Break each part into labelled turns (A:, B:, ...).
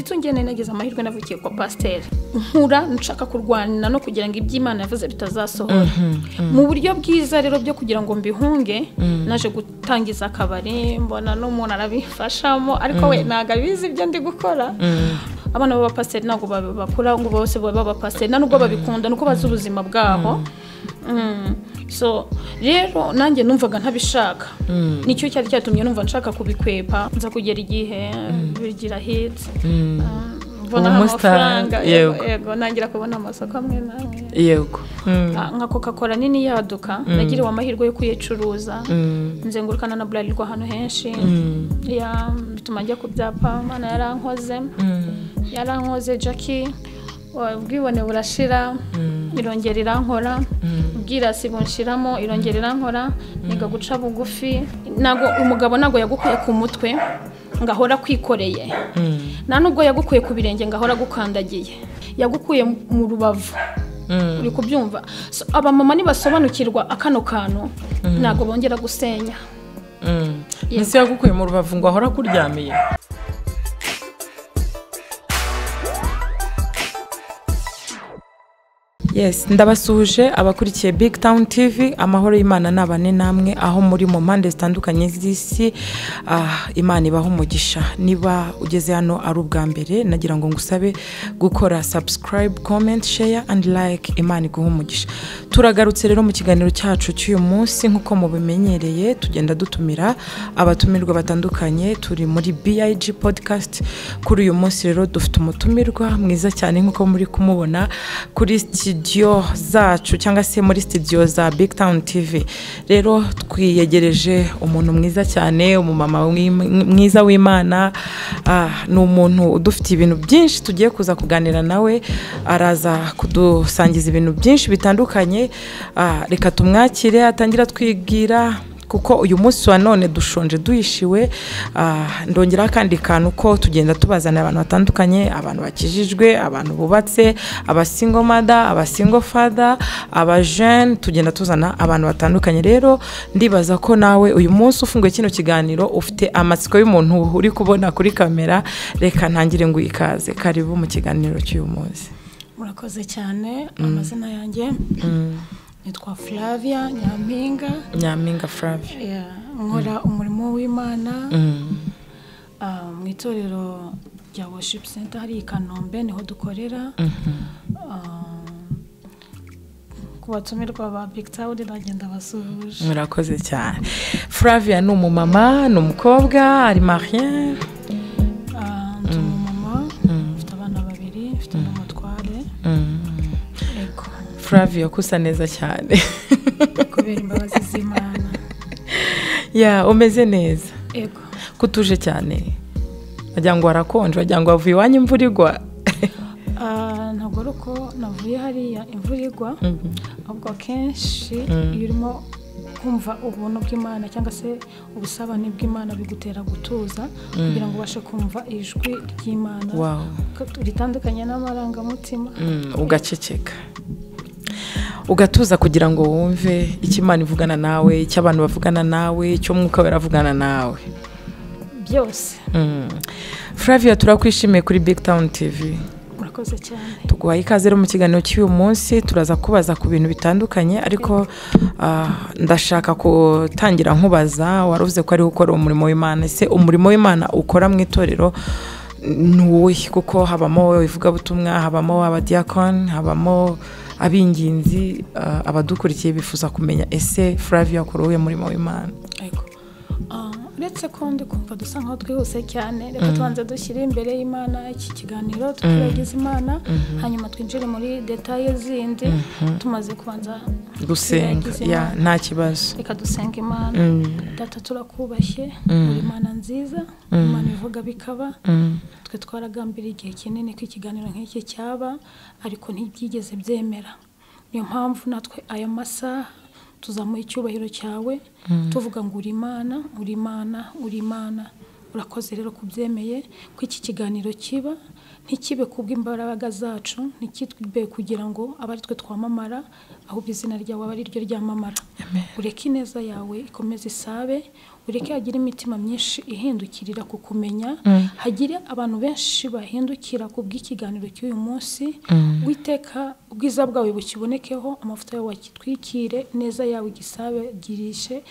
A: Sirtu ngene nagize amahirwe navukiye kwa pasteur, nkura nshaka kurwana no kugira ngo iby'Imana yavuze bitazasohora. Mu buryo bwiza rero byo kugira ngo mbihunge, naje gutangiza akabari, mbona n'umuntu arabifashamo, ariko we ntago abizi ibyo ndi gukora. Abana b'aba pasteur ntabwo bakura ngo bose babe aba pasteur, nta nubwo babikunda nuko bazi ubuzima bwabo. So rero nanjye numvaga ntabishaka, nicyo cyari cyatumye numva nshaka kubikwepa. Nza kugera igihe bigira hit, mbona amafaranga, yego nangira kubona amasoko amwe namwe,
B: yego
A: nka Coca-Cola nini yaduka, nagiriwe amahirwe yo kuyicuruza, nzengurukana na Bralirwa ahantu henshi, ya bituma njya ku byapa. Imana yarankoze Jackie, ubwibone burashira, irongera irankora, ubwirasi bunshiramo, irongera irankora, niga guca bugufi. Nago umugabo nago yagukuye ku mutwe ngahora kwikoreye, nta nubwo yagukuye ku birenge ngahora gukandagiye, yagukuye mu rubavu. Uri kubyumva? So, abamama nibasobanukirwa akano kantu ntago bongera gusenya.
B: Ese yagukuye mu rubavu ngo ahora kuryamiye? Yes, ndabasuhuje abakurikiye Big Town TV, amahoro y'Imana nabane namwe aho muri mu mpande zitandukanye z'isi. Imana ibaho umugisha. Niba ugeze hano ari ubwa mbere, nagira ngo ngusabe gukora subscribe, comment, share and like. Imana iguhe umugisha. Turagarutse rero mu kiganiro cyacu cy'uyu munsi, nkuko mubimenyereye tugenda dutumira abatumirwa batandukanye. Turi muri BIG podcast. Kuri uyu munsi rero dufite umutumirwa mwiza cyane, nkuko muri kumubona kuri studio zacu cyangwa se muri studio za Big Town TV. Rero twiyegereje umuntu mwiza cyane, umumama mwiza w'Imana. Ni umuntu udufite ibintu byinshi tugiye kuza kuganira nawe, araza kudusangiza ibintu byinshi bitandukanye. Reka tumwakire atangira twibwira, kuko uyu munsi wa none dushonje duhishiwe. Ndongera kandi kantu ko tugenda tubazana abantu batandukanye, abantu bakijijwe, abantu bubatse, aba single mother, aba single father, aba jeune, tugenda tuzana abantu batandukanye. Rero ndibaza ko nawe uyu munsi ufunguye kino kiganiro ufite amatsiko y'umuntu uri kubona kuri kamera. Reka ntangire ngo ikaze, karibu mu kiganiro cy'uyu munsi.
A: Murakoze cyane. Amazina yanjye nitwa Flavia Nyampinga.
B: Nyampinga Flavia.
A: Nkora umurimo w'Imana mu itorero rya Worship Center hari i Kanombe, niho dukorera. Ku batumirwa ba Big Town ndagenda basuhuje.
B: Murakoze cyane. Flavia ni umumama, ni umukobwa, ari marié.
A: Ndi umumama, mfite abana babiri, mfite n'umutware.
B: Flavia kusa neza cyane.
A: Kubera imbabazi z'Imana.
B: Ya, umeze neza.
A: Yego.
B: Kutuje cyane. Wagira ngo warakonje, wagira ngo wavuye iwanyu imvura igwa.
A: Ntabwo ari uko navuye hariya imvura igwa, ahubwo akenshi iyo urimo kumva ubuntu bw'Imana cyangwa se ubusabane bw'Imana bigutera gutuza, kugira ngo ubashe kumva ijwi ry'Imana ritandukanye n'amarangamutima.
B: Ugaceceka, ugatuza kugira ngo wumve icyo Imana ivugana nawe, icyo abantu bavugana nawe, icyo Mwuka wera avugana nawe
A: byose.
B: Flavia, turakwishimiye kuri Big Town TV.
A: Murakoze cyane.
B: Tuguhaye ikaze rero mu kiganiro cy'uyu munsi. Turaza kubaza ku bintu bitandukanye, ariko ndashaka gutangira nkubaza. Waruvuze ko ari gukora umurimo w'Imana. Ese umurimo w'Imana ukora mu itorero ni uwuhe? Kuko habamo ivugabutumwa, habamo abadiakon, habamo abinginzi. Abadukurikiye bifuza kumenya ese Flavia akora uwuhe murimo w'Imana?
A: Yego. Uretse ko ndi kumva dusa nkaho twihuse cyane, reka tubanze dushyire imbere y'Imana iki kiganiro, tukiragize Imana, hanyuma twinjire muri details zindi tumaze kubanza
B: gusenga. Ya, nta kibazo.
A: Reka dusenga Imana. Data, turakubashye, uri Imana nziza, Imana ivuga bikaba. Twe twaragambiriye igihe kinini ko ikiganiro nk'iki cyaba, ariko ntibyigeze byemera. Niyo mpamvu natwe aya masaha tuzamuye icyubahiro cyawe, tuvuga ngo uri Imana, uri Imana, uri Imana. Urakoze rero kubyemeye ko iki kiganiro kiba, ntikibe kubw'imbaraga zacu, ntikitwe kugira ngo abari twe twamamara, ahubwo izina ryawe abe ari ryo ryamamara. Ureke ineza yawe ikomeze isabe, Ureke hagire imitima myinshi ihindukirira kukumenya, hagire abantu benshi bahindukira ku bw'ikiganiro cy'uyu munsi. Witeka ubwiza bwawe bukibonekeho, amavuta yawe akitwikire, ineza yawe igisabe girishe,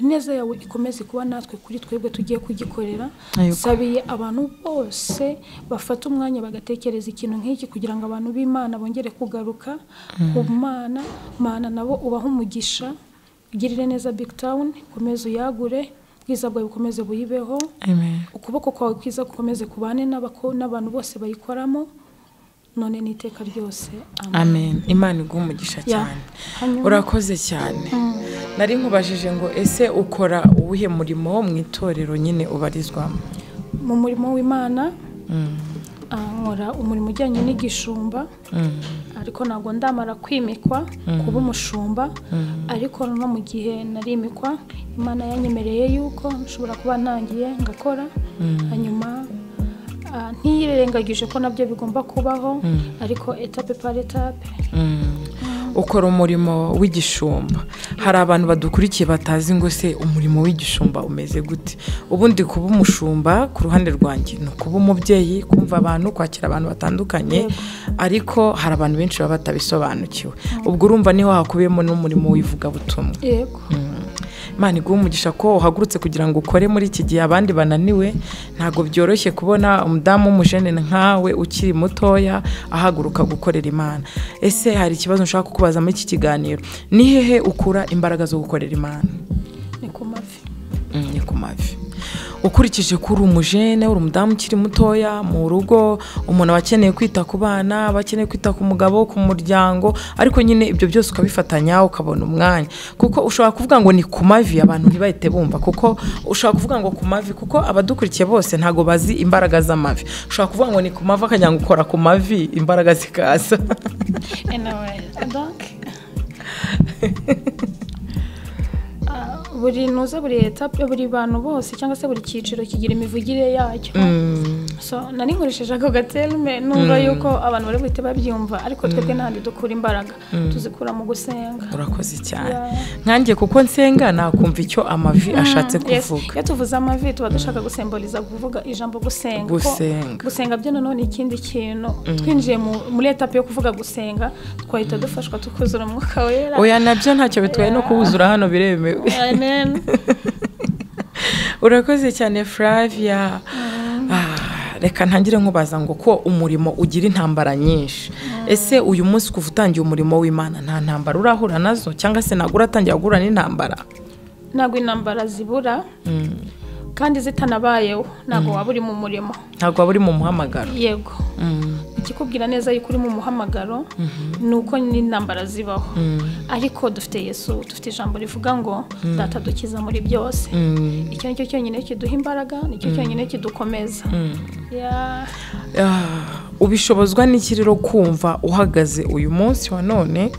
A: ineza yawe ikomeze kuba natwe kuri twebwe tugiye kugikorera. Sabiye abantu bose bafata umwanya bagatekereza ikintu nk'iki kugira ngo abantu b'Imana bongere kugaruka ku Mana. Mana nabo ubahe umugisha, ugirire neza Big Town, ukomeze uyagure, ubwiza bwawe bukomeze buyibeho.
B: Amen.
A: Ukuboko kwawe kwiza gukomeze kubane n'abantu bose bayikoramo, none n'iteka ryose.
B: Amen. Imana iguhe umugisha cyane. Urakoze cyane. Nari nkubajije ngo ese ukora uwuhe murimo mu itorero nyine ubarizwamo?
A: Mu murimo w'Imana nkora umurimo ujyanye n'igishumba, ariko ntabwo ndamara kwimikwa kuba umushumba, ariko no mu gihe narimikwa Imana yanyemereye yuko nshobora kuba ntangiye ngakora, hanyuma ntiyirengagije ko nabyo bigomba kubaho, ariko etape par etape.
B: Ukora umurimo w'igishumba. Hari abantu badukurikiye batazi ngo se umurimo w'igishumba umeze gute. Ubundi kuba umushumba ku ruhande rwanjye ni ukuba umubyeyi, kumva abantu, kwakira abantu batandukanye, ariko hari abantu benshi baba batabisobanukiwe. Ubwo urumva niho hakubiyemo n'umurimo w'ivugabutumwa.
A: Yego.
B: Imana iguhe umugisha ko uhagurutse kugira ngo ukore muri iki gihe abandi bananiwe. Ntabwo byoroshye kubona umudamu w'umujene nkawe ukiri mutoya ahaguruka gukorera Imana. Ese hari ikibazo nshaka kukubaza muri iki kiganiro? Ni hehe ukura imbaraga zo gukorera Imana?
A: Ni ku mavi.
B: Ni ku mavi. Ukurikije ko uri umujene, uri umudamu ukiri mutoya mu rugo, umuntu abakeneye kwita ku bana, abakeneye kwita ku mugabo, ku muryango, ariko nyine ibyo byose ukabifatanya ukabona umwanya. Kuko ushobora kuvuga ngo ni ku mavi abantu ntibahite bumva, kuko ushobora kuvuga ngo ku mavi kuko abadukurikiye bose ntago bazi imbaraga z'amavi. Ushobora kuvuga ngo ni ku mavi akajya ngo ukora ku mavi imbaraga zikaza.
A: Anyway, donc buri nuza, buri etape, buri bantu bose cyangwa se buri cyiciro kigira imivugire yacyo. So nari nkoresheje ako gaterme numva yuko abantu bari buhite babyumva, ariko twebwe n'ahandi dukura imbaraga tuzikura mu gusenga.
B: Urakoze cyane. Nkanjye kuko nsenga nakumva icyo amavi ashatse kuvuga.
A: Iyo tuvuze amavi tuba dushaka gusemboliza kuvuga ijambo gusenga. Gusenga byo nanone ikindi kintu. Twinjiye muri etape yo kuvuga gusenga twahita dufashwa tukuzura umwuka wera.
B: Oya nabyo ntacyo bitwaye no kuwuzura hano biremewe.
A: Amen.
B: Urakoze cyane Flavia. Reka ntangire nkubaza ngo ko umurimo ugira intambara nyinshi. Ese uyu munsi kuva utangiye umurimo w'Imana nta ntambara urahura nazo, cyangwa se ntabwo uratangira guhura n'intambara?
A: Ntabwo intambara zibura, kandi zitanabayeho ntabwo waba uri mu murimo,
B: ntabwo waba uri mu muhamagaro.
A: Yego. Ikikubwira neza yuko uri mu muhamagaro ni uko n'intambara zibaho, ariko dufite Yesu, dufite ijambo rivuga ngo data dukiza muri byose. Icyo nicyo cyonyine kiduha imbaraga, nicyo cyonyine kidukomeza.
B: Ubishobozwa n'iki rero kumva uhagaze uyu munsi wa none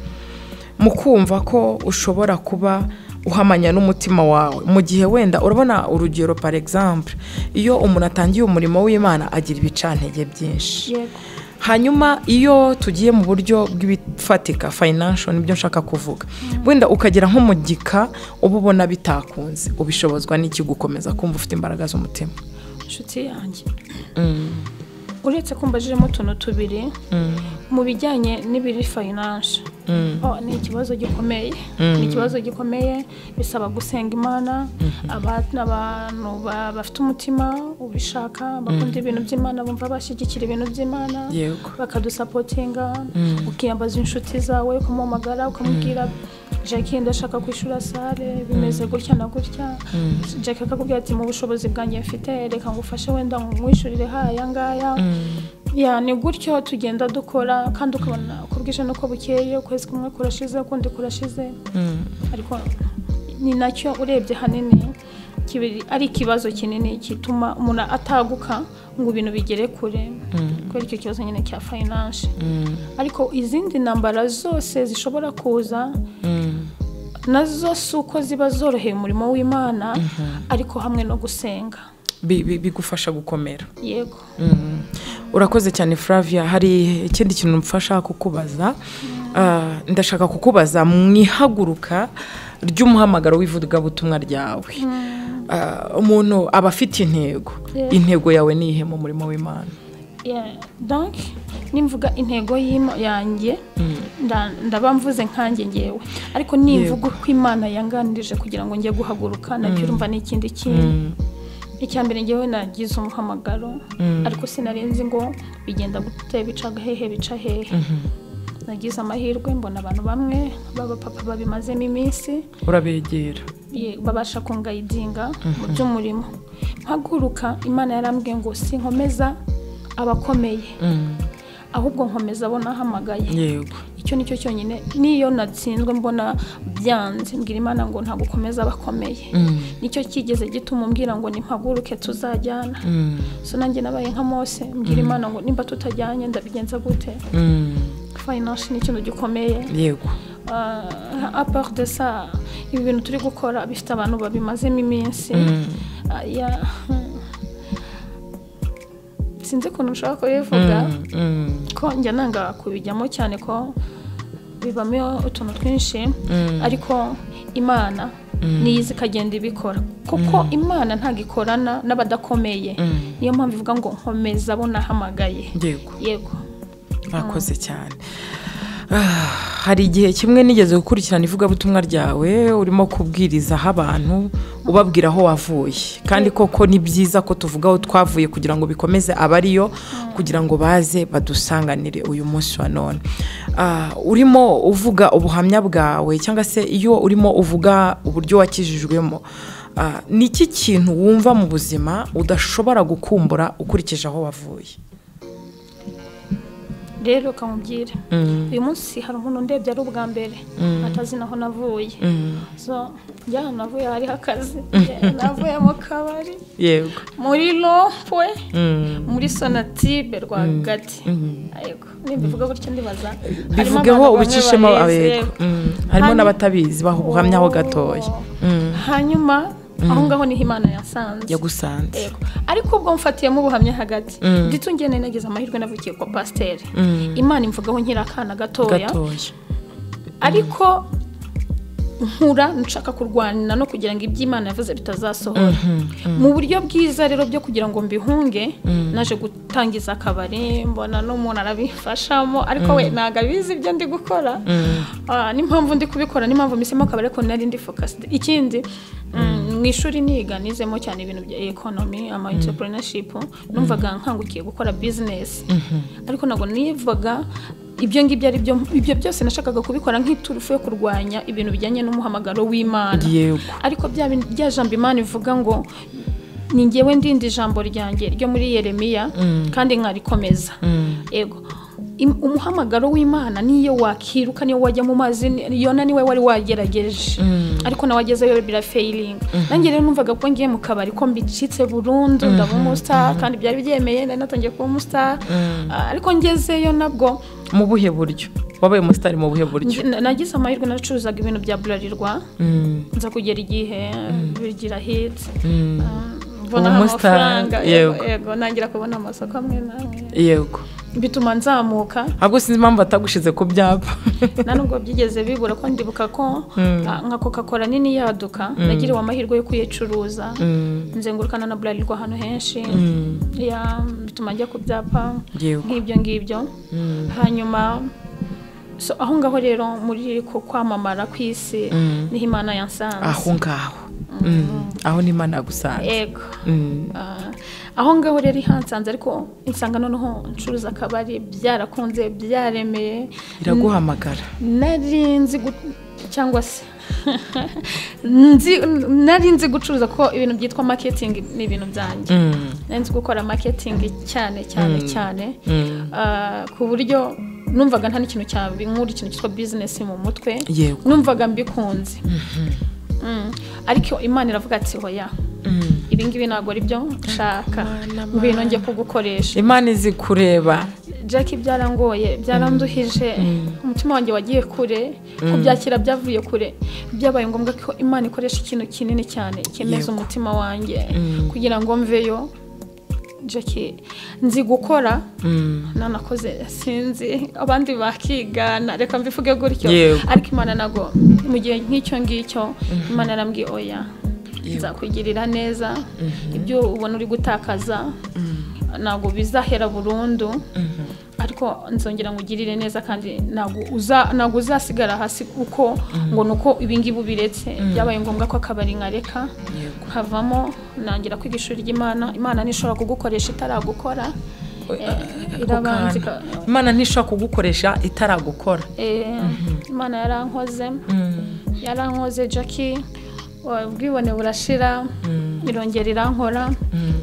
B: mu kumva ko ushobora kuba uhamanya n'umutima wawe mu gihe wenda urabona urugero par exemple iyo umuntu atangiye umurimo w'Imana agira ibicantege byinshi. Hanyuma iyo tugiye mu buryo bw'ibifatika financial nibyo nshaka kuvuga, wenda ukagera nko mu gika uba ubona bitakunze, ubishobozwa n'iki gukomeza kumva ufite imbaraga z'umutima?
A: Inshuti yanjye, uretse kumbajijemo utuntu tubiri mu bijyanye n'ibiri finance, ni ikibazo gikomeye, ni ikibazo gikomeye bisaba gusenga Imana. Abantu bafite umutima ubishaka, bakunda ibintu by'Imana, bumva bashyigikira ibintu by'Imana, bakadusapotinga. Ukiyambaza inshuti zawe, ukamuhamagara ukamubwira Jackie ndashaka kwishura sale bimeze gutya na gutya. Jackie akakubwira ati mu bushobozi bwanjye mfite reka ngufashe wenda nkwishurire haya ngaya. Ya ni gutyo tugenda dukora, kandi ukabona uko bwije nuko bukeye, ukwezi kumwe kurashize ukundi kurashize. Ariko ni nacyo urebye hanini kibiri ari ikibazo kinini kituma umuntu ataguka ngo ibintu bigere kure, kubera icyo kibazo nyine cya finance. Ariko izindi ntambara zose zishobora kuza nazo si uko ziba zoroheye umurimo w'Imana, ariko hamwe no gusenga
B: bigufasha gukomera.
A: Yego.
B: Urakoze cyane Flavia. Hari ikindi kintu mfasha kukubaza. Ndashaka kukubaza mu ihaguruka ry'umuhamagaro w'ivugabutumwa ryawe. Umuntu aba afite intego. Intego yawe ni ihe mu murimo w'Imana?
A: Donc nimvuga intego yanjye ndaba mvuze nkanjye ngewe, ariko nimvuga uko Imana yanganirije kugira ngo njye guhaguruka nabyo urumva ni ikindi kintu. Icya mbere ngewe nagize umuhamagaro, ariko sinarenze ngo bigenda gute, bica hehe bica hehe. Nagize amahirwe mbona abantu bamwe baba papa babimazemo iminsi,
B: urabegera
A: babasha kungayidinga mu by'umurimo. Mpaguruka Imana yarambwiye ngo sinkomeza abakomeye, ahubwo nkomeza abo nahamagaye.
B: Yego,
A: icyo nicyo cyonyine. Niyo natsinzwe mbona byanze, mbwira Imana ngo ntabwo ukomeza abakomeye. Nicyo kigeze gituma umbwira ngo nimpaguruke tuzajyana. So nanjye nabaye nka Mose, mbwira Imana ngo nimba tutajyanye ndabigenza gute? Finance ni ikintu gikomeye.
B: Yego.
A: À part de ça, ibi bintu turi gukora bifite abantu babimazemo iminsi. Sinzi ukuntu nshobora kubivuga, ko njya nanga kubijyamo cyane ko bibamo utuntu twinshi, ariko Imana niyizi ikagenda ibikora, kuko Imana ntabwo ikorana n'abadakomeye. Niyo mpamvu ivuga ngo nkomeza abo nahamagaye.
B: Yego.
A: Yego.
B: Murakoze cyane. Hari igihe kimwe nigeze gukurikirana ivugabutumwa ryawe urimo kubwirizaho abantu, ubabwira aho wavuye, kandi koko ni byiza ko tuvuga aho twavuye kugira ngo bikomeze abariyo, kugira ngo baze badusanganire uyu munsi wa none. Urimo uvuga ubuhamya bwawe, cyangwa se iyo urimo uvuga uburyo wakijijwemo, ni iki kintu wumva mu buzima udashobora gukumbura ukurikije aho wavuye?
A: Rero kamubwire, uyu munsi hari umuntu ndebye ari ubwa mbere atazi naho navuye. So njya navuye hariho akazi, navuye mu kabari,
B: yego,
A: muri rompwe, muri Sonatube rwagati. Yego, nimbivuga gutyo ndibaza
B: bivugeho ubicishemo. Yego, harimo n'abatabizi baho ubuhamya ho gatoya.
A: Hanyuma aho ngaho niho Imana yasanze,
B: yagusanze.
A: Yego, ariko ubwo mfatiyemo ubuhamya hagati, ndetse ngene nagize amahirwe navukiye kwa pasiteri. Imana imvugaho nkiri akana gatoya, ariko nkura nshaka kurwana no kugira ngo iby'Imana yavuze bitazasohora. Mu buryo bwiza rero byo kugira ngo mbihunge, naje gutangiza akabari, mbona n'umuntu arabifashamo, ariko we ntago abizi ibyo ndi gukora, n'impamvu ndi kubikora, n'impamvu mpisemo akabari, ariko nari ndi focused. Ikindi mu ishuri niga nizemo cyane ibintu bya economy, ama entrepreneurship, numvaga nkangukiye gukora business, ariko ntabwo nivaga ibyo ngibyo ari byo. Ibyo byose nashakaga kubikora nk'iturufu yo kurwanya ibintu bijyanye n'umuhamagaro w'Imana. Ariko bya jambo Imana ivuga ngo ni ngewe ndindi ijambo ryanjye ryo muri Yeremiya kandi nkarikomeza. Yego, umuhamagaro w'Imana niyo wakiruka, niyo wajya mu mazi, Yona niwe wari wagerageje, ariko nawe agezeyo bira failing. Nanjye rero numvaga ko ngiye mu kabari ko mbicitse burundu, ndaba umustar, kandi byari byemeye, nari natangiye kuba umustar, ariko ngezeyo nabwo.
B: Mu buhe buryo wabaye umustar? Mu buhe buryo?
A: Nagize amahirwe nacuruzaga ibintu bya Bralirwa, nza kugera igihe bigira hit, mbona amafaranga. Yego, nangira kubona amasoko amwe namwe.
B: Yego,
A: bituma nzamuka.
B: Ahubwo sinzi impamvu batagushize ku byapa.
A: Nta nubwo byigeze bibura, ko ndibuka ko nka Coca-Cola nini yaduka, nagiriwe amahirwe yo kuyicuruza, nzengurukana na Bralirwa ahantu henshi, bituma njya ku byapa nk'ibyo ngibyo. Hanyuma so aho ngaho rero muri ko kwamamara ku isi niho Imana yansanze.
B: Aho ngaho aho ni Imana yagusanze.
A: Yego, aho ngaho rero ihansanze, ariko insanga noneho ncuruza akabari, byarakunze, byaremeye,
B: iraguhamagara.
A: Nari nzi cyangwa se nari nzi gucuruza, ko ibintu byitwa marketing ni ibintu byanjye. Nari nzi gukora marketing cyane cyane cyane, ku buryo numvaga nta n'ikintu cyabinkura ikintu cyitwa business mu mutwe, numvaga mbikunze. Ariko Imana iravuga ati hoya, ibi ngibi ntabwo ari byo nshaka, ngwino njye kugukoresha.
B: Imana izi kureba.
A: Jackie, byarangoye, byaranduhije, umutima wanjye wagiye kure, kubyakira byavuye kure. Byabaye ngombwa ko Imana ikoresha ikintu kinini cyane cyemeza umutima wanjye kugira ngo mveyo. Jackie, nzi gukora, nanakoze, sinzi abandi bakigana, reka mbivuge gutyo, ariko Imana nago mu gihe nk'icyo ngicyo Imana yarambwiye oya, Nzakugirira neza, ibyo ubona uri gutakaza ntabwo bizahera burundu, ariko nzongera ngugirire neza, kandi ntabwo uzasigara hasi uko ngo nuko ibingibi ubiretse. Byabaye ngombwa ko akabari nkareka, nkavamo, nangira kwiga ishuri ry'Imana. Imana ntishobora kugukoresha itaragukora. Irabanza.
B: Imana ntishobora kugukoresha itaragukora.
A: Imana yarankoze, yarankoze Jackie, ubwibone burashira, irongera irankora,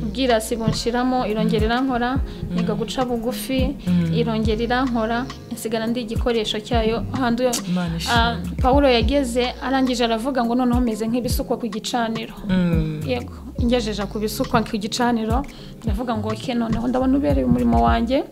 A: ubwirasi bunshiramo, irongera irankora, niga guca bugufi, irongera irankora, nsigara ndi igikoresho cyayo. Ahantu Paulo yageze arangije aravuga ngo noneho meze nk'ibisukwa ku gicaniro. Yego, ingejeje ku bisukwa ku gicaniro, ndavuga ngo ke noneho ndabona ubereye umurimo wanjye,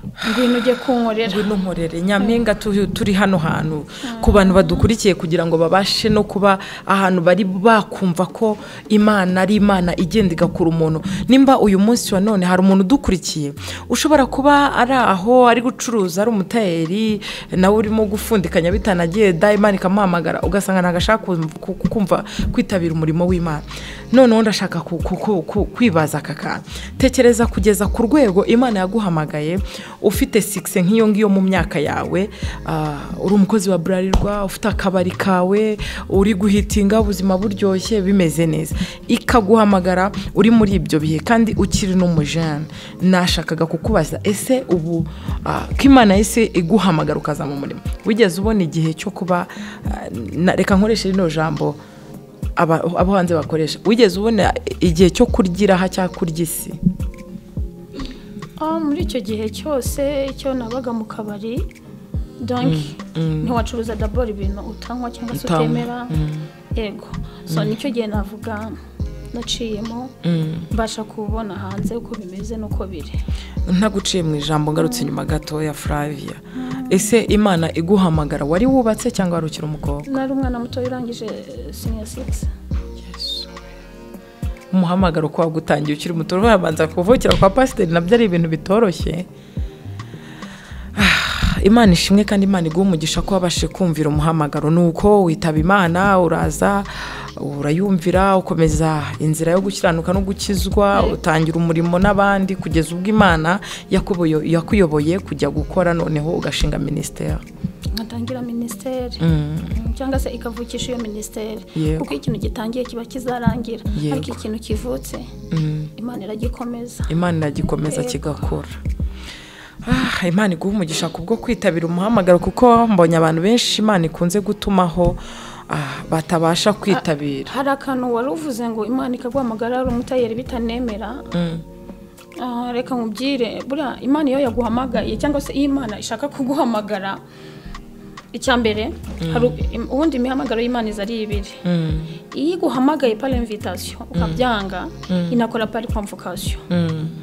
A: ngwino ujye kunkorera,
B: ngwino nkorere. Nyampinga turi hano hantu ku bantu badukurikiye, kugira ngo babashe no kuba ahantu bari bakumva ko Imana ari Imana igenda igakura umuntu. Nimba uyu munsi wa none hari umuntu udukurikiye ushobora kuba ari aho ari gucuruza, ari umutayeri, nawe urimo gufundikanya bitanagiye da, Imana ikamuhamagara, ugasanga ntagashaka kumva kwitabira umurimo w'Imana. Noneho ndashaka kwibaza aka kantu. Tekereza kugeza ku rwego Imana yaguhamagaye ufite 6 nk'iyo ngiyo mu myaka yawe, uri umukozi wa Bralirwa, ufite akabari kawe, uri guhitinga ubuzima buryoshye bimeze neza, ikaguhamagara uri muri ibyo bihe kandi ukiri n'umujene. Nashakaga kukubaza, ese ubu ko Imana yahise iguhamagara ukaza mu murimo, wigeze ubona igihe cyo kuba, reka nkoreshe rino jambo abo hanze bakoresha, wigeze ubona igihe cyo kuryiraha cyangwa kurya isi?
A: Muri icyo gihe cyose icyo nabaga mu kabari, donc ntiwacuruza d'abord ibintu utanywa cyangwa se utemera. Yego, so nicyo gihe navuga naciyemo, mbasha kubona hanze uko bimeze nuko biri.
B: Ntaguciye mu ijambo, ngarutse inyuma gato ya Flavia, ese Imana iguhamagara wari wubatse cyangwa wari ukiri umukobwa?
A: Nari umwana muto urangije senior 6.
B: Umuhamagaro kwa gutangiye ukiri muto, urabanza kuvukira kwa pasiteri, nabyo ari ibintu bitoroshye. Imana ishimwe kandi Imana iguhe umugisha ko wabashe kumvira umuhamagaro. Nuko witaba Imana, uraza urayumvira, ukomeza inzira yo gukiranuka no gukizwa, utangira umurimo n'abandi kugeza ubwo Imana yakuyoboye kujya gukora, noneho ugashinga ministeri.
A: Nkatangira ministeri cyangwa se ikavukisha iyo ministeri, kuko ikintu gitangiye kiba kizarangira, ariko ikintu kivutse Imana iragikomeza,
B: Imana iragikomeza kigakura. Imana iguhe umugisha kubwo kwitabira umuhamagaro, kuko mbonye abantu benshi Imana ikunze gutumaho batabasha kwitabira.
A: Hari akantu wari uvuze ngo Imana ikaguhamagara ari umutayeri bitanemera. Reka nkubwire, buriya Imana iyo yaguhamagaye cyangwa se iyo Imana ishaka kuguhamagara, icya mbere hari ubundi imihamagaro y'Imana iza ari ibiri. Iyo iguhamagaye par invitation ukabyanga, inakora par convocation.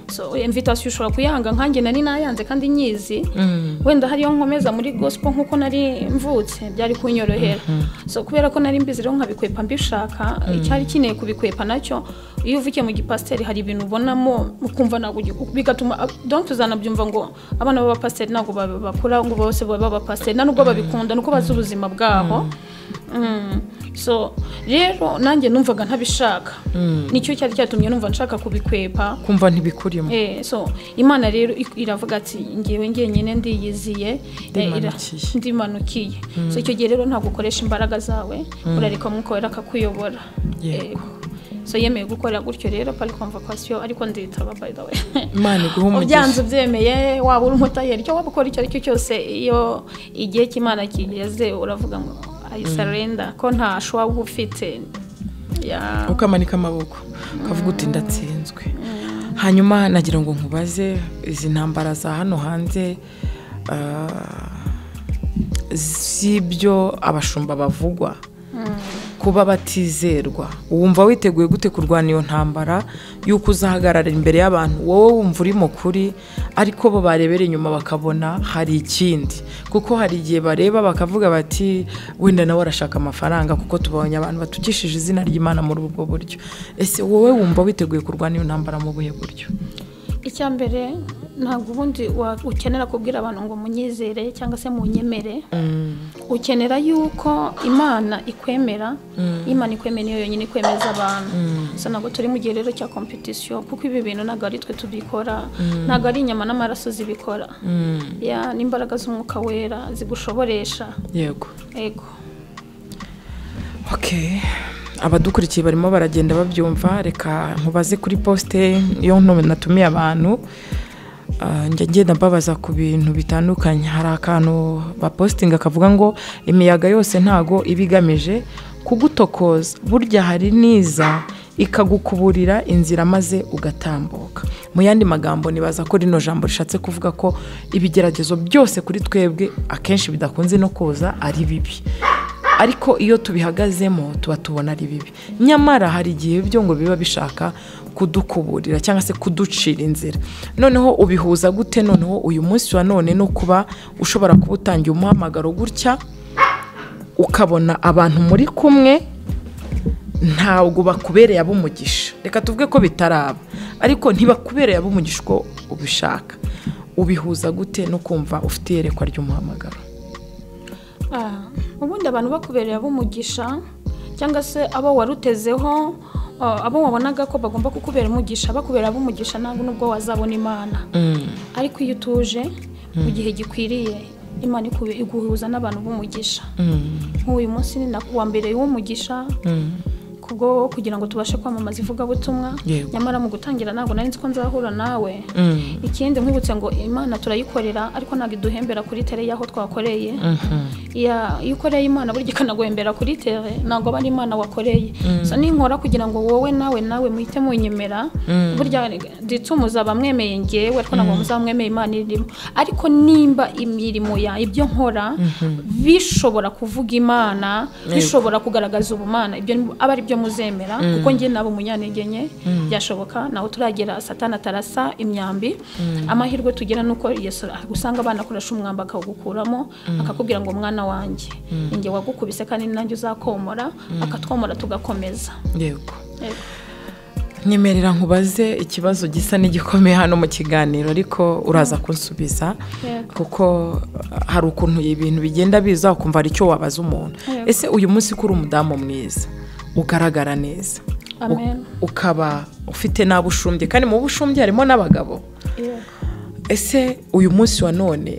A: So invitation ushobora kuyanga, nkanjye nari nayanze kandi nyizi, wenda hariyo nkomeza muri gospel nkuko nari mvutse byari kunyorohera. So kubera ko nari mbizi rero nkabikwepa mbishaka, icyari kineye kubikwepa nacyo, iyo uvukiye mu gipasteri hari ibintu ubonamo ukumva ntabwo bigatuma, donc tuzanabyumva ngo abana b'abapasteri ntabwo bakura ngo bose babe abapasteri, nubwo babikunda nuko bazi ubuzima bwabo. So rero nanjye numvaga ntabishaka, nicyo cyari cyatumye numva nshaka kubikwepa,
B: kumva ntibikurimo.
A: So Imana rero iravuga ati ngewe ngenyine ndiyiziye, ndimanukiye. So icyo gihe rero ntabwo ukoresha imbaraga zawe, urareka Umwuka Wera akakuyobora. So yemeye gukora gutyo rero par convocation, ariko nditaba by the way.
B: Imana iguhe umugisha.
A: Ubyanze ubyemeye, waba uri umutayeri cyo waba ukora icyo ari cyo cyose, iyo igihe cy'Imana kigeze uravuga ngo I surrender, ko nta shwa ufite.
B: Ukamanika amaboko ukavuga uti ndatsinzwe. Hanyuma nagira ngo nkubaze, izi ntambara za hano hanze z'ibyo abashumba bavugwa kuba batizerwa, wumva witeguye gute kurwana iyo ntambara yuko uzahagarara imbere y'abantu wowe wumva uri mukuri, ariko bo barebera inyuma bakabona hari ikindi? Kuko hari igihe bareba bakavuga bati wenda nawe arashaka amafaranga, kuko tubonye abantu batukishije izina ry'Imana muri ubwo buryo. Ese wowe wumva witeguye kurwana iyo ntambara mu buhe buryo?
A: Icya mbere Ntabwo ubundi ukenera kubwira abantu ngo munyizere cyangwa se munyemere. Ukenera yuko Imana ikwemera. Imana ikwemera niyo yonyine ikwemeza abantu. So ntabwo turi mu gihe rero cya competition, kuko ibi bintu ntabwo ari twe tubikora, ntabwo ari inyama n'amaraso zibikora. Ya, n'imbaraga z'umwuka wera zigushoboresha.
B: Yego.
A: Yego.
B: Okay. Abadukurikiye barimo baragenda babyumva, reka nkubaze kuri poste iyo natumiye abantu. Njya ngenda mbabaza ku bintu bitandukanye. Hari akantu bapostinga kavuga ngo imiyaga yose ntago iba igamije kugutokoza, burya hari niza ikagukuburira inzira maze ugatambuka. Mu yandi magambo nibaza ko rino jambo rishatse kuvuga ko ibigeragezo byose kuri twebwe akenshi bidakunze no kuza ari bibi, ariko iyo tubihagazemo tuba tubona ari bibi. Nyamara hari igihe byo ngo biba bishaka kudukuburira cyangwa se kuducira inzira. Noneho ubihuza gute noneho uyu munsi wa none no kuba ushobora kuba utangiye umuhamagaro gutya, ukabona abantu muri kumwe ntabwo bakubereye ab'umugisha, reka tuvuge ko bitaraba, ariko ntibakubereye ab'umugisha uko ubishaka. Ubihuza gute no kumva ufite iyerekwa ry'umuhamagaro?
A: Ubundi abantu bakubereye ab'umugisha cyangwa se abo warutezeho, abo wabonaga ko bagomba kukubera umugisha, bakubera ab'umugisha ntabwo nubwo wazabona Imana. Ariko iyo utuje mu gihe gikwiriye, Imana iguhuza n'abantu b'umugisha. Nk'uyu munsi ni wa mbere w'umugisha kubwo kugira ngo tubashe kwamamaza ivugabutumwa. Nyamara mu gutangira ntabwo nari nzi ko nzahura nawe. Ikindi nkwibutse ngo Imana turayikorera, ariko ntabwo iduhembera kuri tere y'aho twakoreye. Iyo ukoreye Imana burya ikanaguhembera kuri tere, ntabwo aba ari Imana wakoreye. So ninkora kugira ngo wowe nawe muhite munyemera, burya ndetse muzaba mwemeye ngewe, ariko ntabwo muzamwemeye Imana irimo. Ariko nimba imirimo ya ibyo nkora bishobora kuvuga Imana, bishobora kugaragaza ubumana, ibyo aba ari byo muzemera, kuko nge nabo umunyantege nke byashoboka. Naho turagera Satani atarasa imyambi. Amahirwe tugira nuko Yesu usanga abana kurasha umwamba akawugukuramo, akakubwira ngo mwana wanjye ninjye wagukubise kandi nanjye uzakomora, akatwomora tugakomeza.
B: Yego. Nyemerera nkubaze ikibazo gisa n'igikomeye hano mu kiganiro, ariko uraza kunsubiza kuko hari ukuntu ibintu bigenda biza ukumva ari cyo wabaza umuntu. Ese uyu munsi kuri umudamu mwiza ugaragara neza, ukaba ufite n'abushumbye, kandi mu bushumbye harimo n'abagabo, ese uyu munsi wa none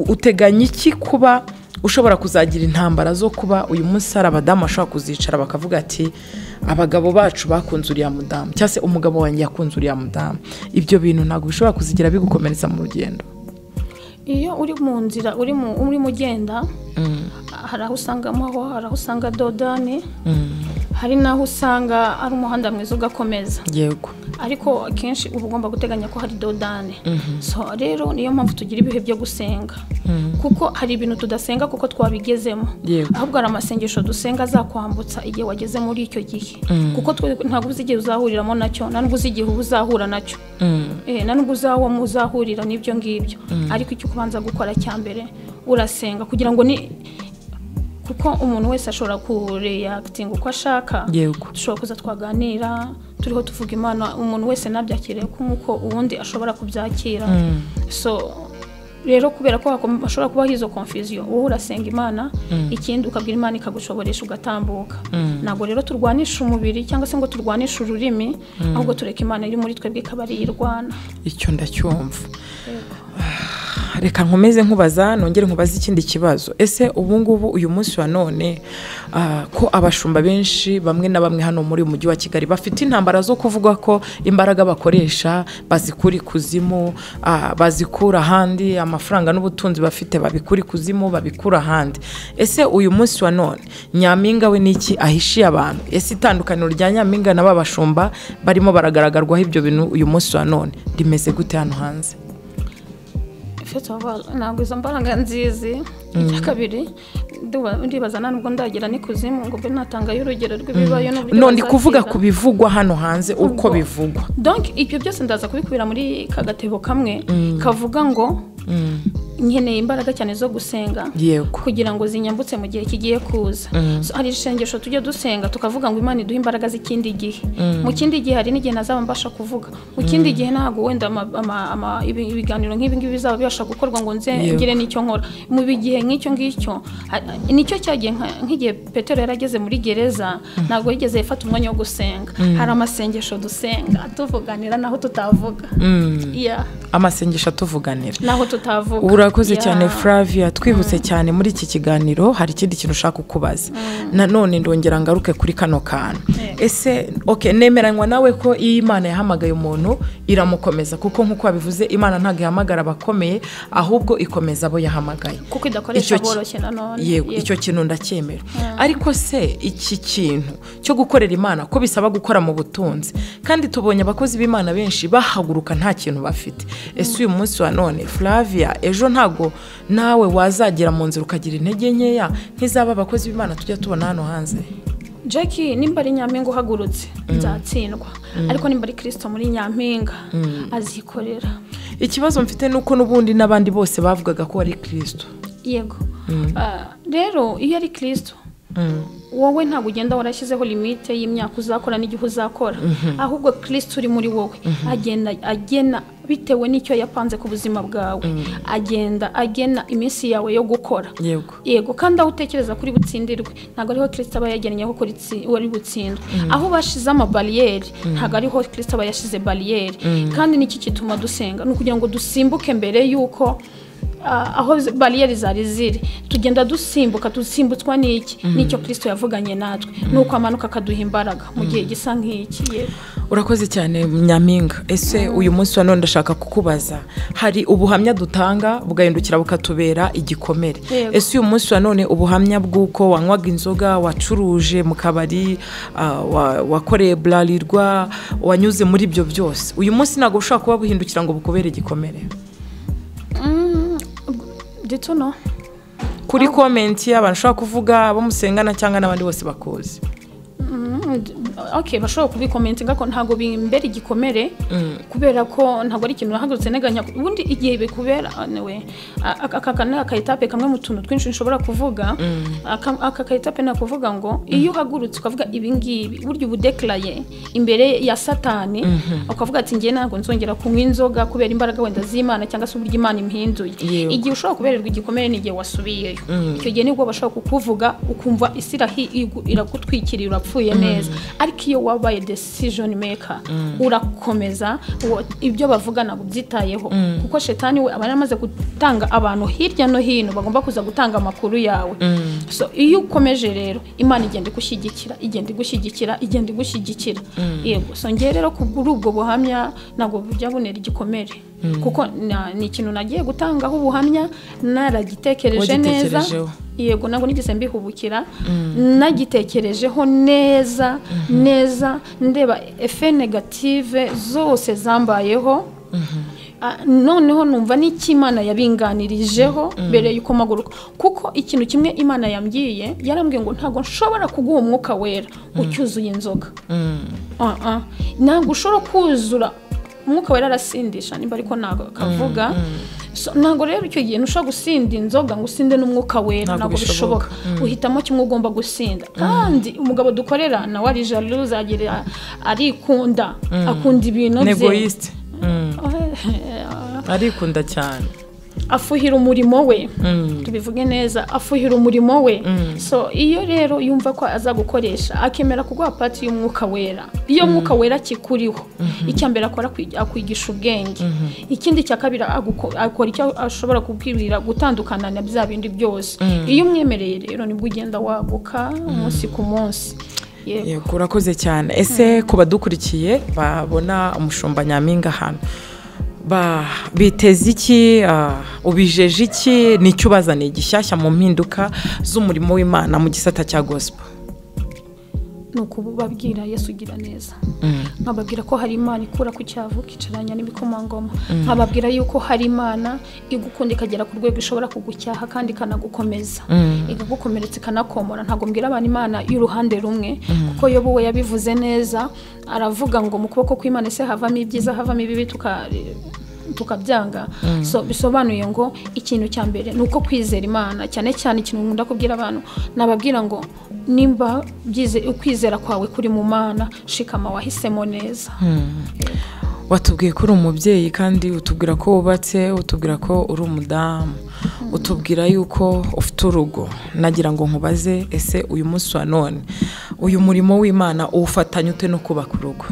B: uteganya iki kuba ushobora kuzagira intambara zo kuba uyu munsi hari abadamu bashobora kuzicara bakavuga ati abagabo bacu bakunze uriya mudamu, cyangwa se umugabo wanjye yakunze uriya mudamu? Ibyo bintu ntabwo bishobora kuzigira bigukomeretsa mu rugendo.
A: Iyo uri mu nzira urimo ugenda, hari aho usanga amahwa, hari aho usanga dodani, hari n'aho usanga ari umuhanda mwiza ugakomeza.
B: Yego.
A: Ariko akenshi uba ugomba guteganya ko hari dodani. So rero niyo mpamvu tugira ibihe byo gusenga, kuko hari ibintu tudasenga kuko twabigezemo, ahubwo hari amasengesho dusenga azakwambutsa igihe wageze muri icyo gihe, kuko ntabwo uzi igihe uzahuriramo nacyo, nta nubwo uzi igihe uzahura nacyo, nta nubwo uzahurira n'ibyo ngibyo. Ariko icyo kubanza gukora cya mbere urasenga, kugira ngo ni kuko umuntu wese ashobora kureactinga uko ashaka. Dushobora kuza twaganira turiho tuvuga Imana, umuntu wese nabyakire nk'uko uwundi ashobora kubyakira. So rero kubera ko ashobora kubaho izo confusion, wowe urasenga Imana, ikindi ukabwira Imana ikagushoboresha ugatambuka. Ntabwo rero turwanisha umubiri cyangwa se ngo turwanishe ururimi, ahubwo tureka Imana iri muri twebwe ikaba ari irwana.
B: Icyo ndacyumva. Reka nkomeze nkubaza, nongere nkubaze ikindi kibazo. Ese ubu ngubu uyu munsi wa none ko abashumba benshi bamwe na bamwe hano muri mujyi wa Kigali bafite intambara zo kuvuga ko imbaraga bakoresha bazikura ikuzimu, bazikura ahandi, amafaranga n'ubutunzi bafite babikura ikuzimu, babikura ahandi. Ese uyu munsi wa none Nyampinga we niki ahishiye abantu? Ese itandukaniro rya Nyampinga na babashumba barimo baragaragarwaho ibyo bintu uyu munsi wa none rimeze gute hano hanze?
A: Ntabwo izo mbaraga nzizi. Icya kabiri ndibaza nubwo ndagira n'ikuzimu ngo mbe natangayo urugero rw'ibibayo n'uburyo.
B: No, ndi kuvuga ku bivugwa hano hanze uko bivugwa.
A: Donc ibyo byose ndaza kubikubira muri kagatebo kamwe kavuga ngo Nkeneye imbaraga cyane zo gusenga kugira ngo zinyambutse mu gihe kigiye kuza. So, hari isengesho tujya dusenga tukavuga ngo Imana iduhe imbaraga z'ikindi gihe. Mu kindi gihe hari n'igihe nazaba mbasha kuvuga, mu kindi gihe ntabwo wenda ibiganiro nk'ibi ngibi bizaba bibasha gukorwa ngo nze ngire n'icyo nkora mu gihe nk'icyo ngicyo. Nicyo cyagiye nk'igihe Petero yarageze muri gereza, ntabwo yigeze yafata umwanya wo gusenga. Hari amasengesho dusenga tuvuganira naho tutavuga.
B: Amasengesho atuvuganira
A: naho tutavuga.
B: Urakoze cyane Flavia, twihuse cyane muri iki kiganiro. Hari ikindi kintu ushaka kukubaza nanone, ndongera ngaruke kuri kano kantu. Ese okay, nemeranywa nawe ko iyo Imana yahamagaye umuntu iramukomeza, kuko nk'uko wabivuze Imana ntabwo ihamagara abakomeye, ahubwo ikomeza abo yahamagaye,
A: kuko idakoresha boroshye nanone.
B: Yego, icyo kintu ndacyemera. Ariko se iki kintu cyo gukorera Imana ko bisaba gukora mu butunzi, kandi tubonye abakozi b'Imana benshi bahaguruka nta kintu bafite. Ese uyu munsi wa none Flavia, ejo ntago nawe wazagera mu nzira ukagira intege nkeya nk'izaba abakozi b'Imana tujya tubona hano hanze?
A: Jackie, nimba ari nyampinga uhagurutse nzatsindwa, ariko nimba ari Kristo muri nyampinga azikorera.
B: Ikibazo mfite nuko n'ubundi n'abandi bose bavugaga ko ari Kristo.
A: Yego. Rero iyo ari Kristo wowe ntabwo ugenda warashyizeho limite y'imyaka uzakora n'igihe uzakora, ahubwo Kristo uri muri wowe agenda agena bitewe n'icyo yapanze ku buzima bwawe, agenda agena iminsi yawe yo gukora. Yego, kandi aho utekereza kuri butsindirwe ntabwo ariho Kristo aba yagennye ko wari butsindwe. Aho bashize amabariyeri ntabwo ariho Kristo aba yashize bariyeri. Kandi niki kituma dusenga ni ukugira ngo dusimbuke mbere y'uko aho bariyeri zari ziri, tugenda dusimbuka, dusimbutswa n'iki? Nicyo Kristo yavuganye natwe, nuko amanuka akaduha imbaraga mu gihe gisa nk'iki. Yego.
B: Urakoze cyane nyampinga. Ese uyu munsi wa none ndashaka kukubaza, hari ubuhamya dutanga bugahindukira bukatubera igikomere. Ese uyu munsi wa none ubuhamya bw'uko wanywaga inzoga, wacuruje mu kabari, wakoreye Bralirwa, wanyuze muri ibyo byose, uyu munsi ntabwo ushobora kuba buhindukira ngo bukubere igikomere?
A: No.
B: Kuri comment y'abantu ushobora kuvuga abo musengana cyangwa n'abandi bose bakuzi.
A: Okay, bashobora kubikomentinga ko ntago bimbera igikomere, kubera ko ntago ari ikintu nahagurutse neganya. Ubundi igihe bikubera anyway, aka ni akayitape kamwe mu tuntu twinshi nshobora kuvuga. Aka kayitape nakuvuga ngo iyo uhagurutse ukavuga ibi ngibi, burya ubu declare imbere ya Satani, ukavuga ati ngiye ntago nzongera kunywa inzoga kubera imbaraga wenda z'Imana cyangwa se uburyo Imana impinduye. Igihe ushobora kubererwa igikomere ni igihe wasubiyeyo. Icyo gihe nibwo bashobora kukuvuga ukumva isirahi iragutwikiriye, urapfuye neza. Ariko iyo wabaye decision maker urakomeza, ibyo bavuga ntabwo byitayeho, kuko shetani we aba yaramaze gutanga abantu hirya no hino bagomba kuza gutanga amakuru yawe. So iyo ukomeje rero Imana igenda igushyigikira, igenda igushyigikira, igenda igushyigikira. Yego. So ngiye rero kuri ubwo buhamya ntabwo bujya bunera igikomere, kuko ni ikintu nagiye gutangaho ubuhamya naragitekereje neza. Yego, ntabwo nigeze mbihubukira, nagitekerejeho neza neza, ndeba effet negative zose zambayeho. Noneho numva n'icyo Imana yabinganirijeho mbere y'uko mpaguruka, kuko ikintu kimwe Imana yambwiye, yarambwiye ngo ntabwo nshobora kuguha umwuka wera ucyuzuye inzoga. Ntabwo ushobora kuzura umwuka wera, arasindisha nimba ariko ntabwo kavuga. Ntabwo rero icyo gihe ntushobora gusinda inzoga ngo usinde n'umwuka wera, ntabwo bishoboka. Uhitamo kimwe ugomba gusinda. Kandi umugabo dukorera nawe ari jalouse, agira arikunda, akunda ibintu bye,
B: arikunda cyane,
A: afuhira umurimo we, tubivuge neza, afuhira umurimo we. So iyo rero yumva ko azagukoresha akemera kuguha pati y'umwuka wera, iyo mwuka wera kikuriho, icya mbere akora akwigisha ubwenge, ikindi cya kabiri akora icyo ashobora kubwirira gutandukana na bya bindi byose. Iyo umwemereye rero nibwo ugenda waguka umunsi ku munsi.
B: Yego, urakoze cyane. Ese ku badukurikiye babona umushumba nyampinga hano, biteze iki, ubijeje iki, nicyo ubazaniye gishyashya mu mpinduka z'umurimo w'Imana mu gisata cya gospel?
A: Ni ukubabwira Yesu ugira neza, nkababwira ko hari Imana ikura ku cyavu ikicaranya n'ibikomangoma, nkababwira yuko hari Imana igukunda ikagera ku rwego ishobora kugucyaha kandi ikanagukomeza, ikagukomeretsa ikanakomora. Ntabwo mbwira abantu Imana y'uruhande rumwe, kuko Yobu we yabivuze neza, aravuga ngo mu kuboko kw'Imana ese havamo ibyiza havamo ibibi, tukabyanga. So bisobanuye ngo ikintu cya mbere ni uko kwizera Imana, cyane cyane ikintu nkunda kubwira abantu, nababwira ngo nimba byize ukwizera kwawe kuri mu Mana, shikama wahisemo neza.
B: Watubwiye ko uri umubyeyi, kandi utubwira ko wubatse, utubwira ko uri umudamu, utubwira yuko ufite urugo. Nagira ngo nkubaze, ese uyu munsi wa none uyu murimo w'Imana uwufatanya ute no kubaka urugo?